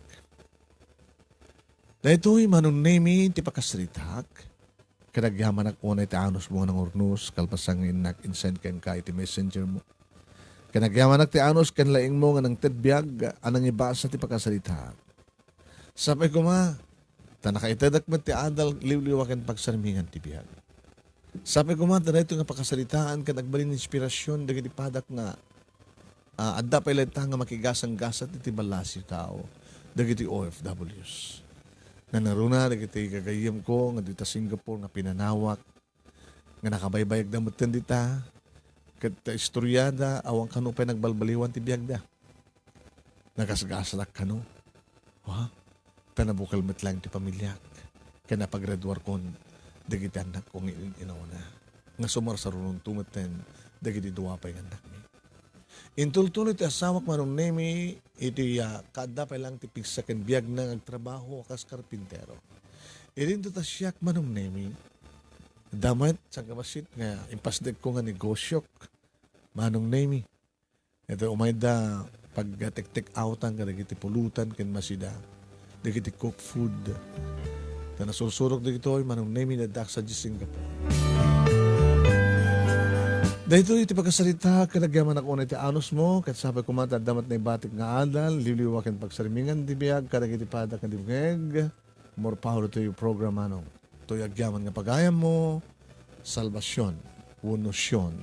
Daytoy, Manong Nemi, ti pakasaritaak. Ket agyamanak unay ti anusmo nga nangurnos, kalpasan nga innak insend kenka iti messenger mo. Ket agyamanak ti anus ken laingmo nga nangted biag a nangibasa ti pakasaritaak. Sapay koma, ta nakaitedek met ti adal, liwliwa ken pagsarmingan ti biag. Sapay koma, ta daytoy nga pakasaritaan ket agbalin inspirasion dagiti padak nga, ah, adda pay latta nga makigasanggasat iti ballasiw tao, dagiti O F Ws. Nanaruna dagiti gagayyemko nga dita Singapore nga pinanawak, nga nakabaybayagda metten dita, ket ta istoriada, awan kano pay nagbalbaliwan ti biagda. Nagasgasatak kano. Ha? Ta nabukel met laeng ti pamiliak, ken napagraduarkon dagiti annakko nga in-inawna. Nga sumarsarunonto metten dagiti dua pay nga annakmi. Intultuloy ti asawak, Manong Nemi, iti, ah, kaadda pay laeng ti pigsa ken biagna nga agtrabaho a kas karpintero. Idinto ta siak, Manong Nemi, adda met sangkabassit nga impasdekko nga negosyok, Manong Nemi. Iti umayda pagga-take-take outan kadagiti pulutan ken masida dagiti cook food. Ta nasursurok dagitoy, Manong Nemi, adda sadiay Singapore. Daytoy iti pakasaritak ket agyamanak unay ti anusmo, ket sapay koma ta adda met naibatik nga adal, liwliwa ken pagsarimingan ti biag kadagiti pada ken di bungeg. More power to you, program, Manong. Toy agyaman nga pagayammo, salbasion wenno sion.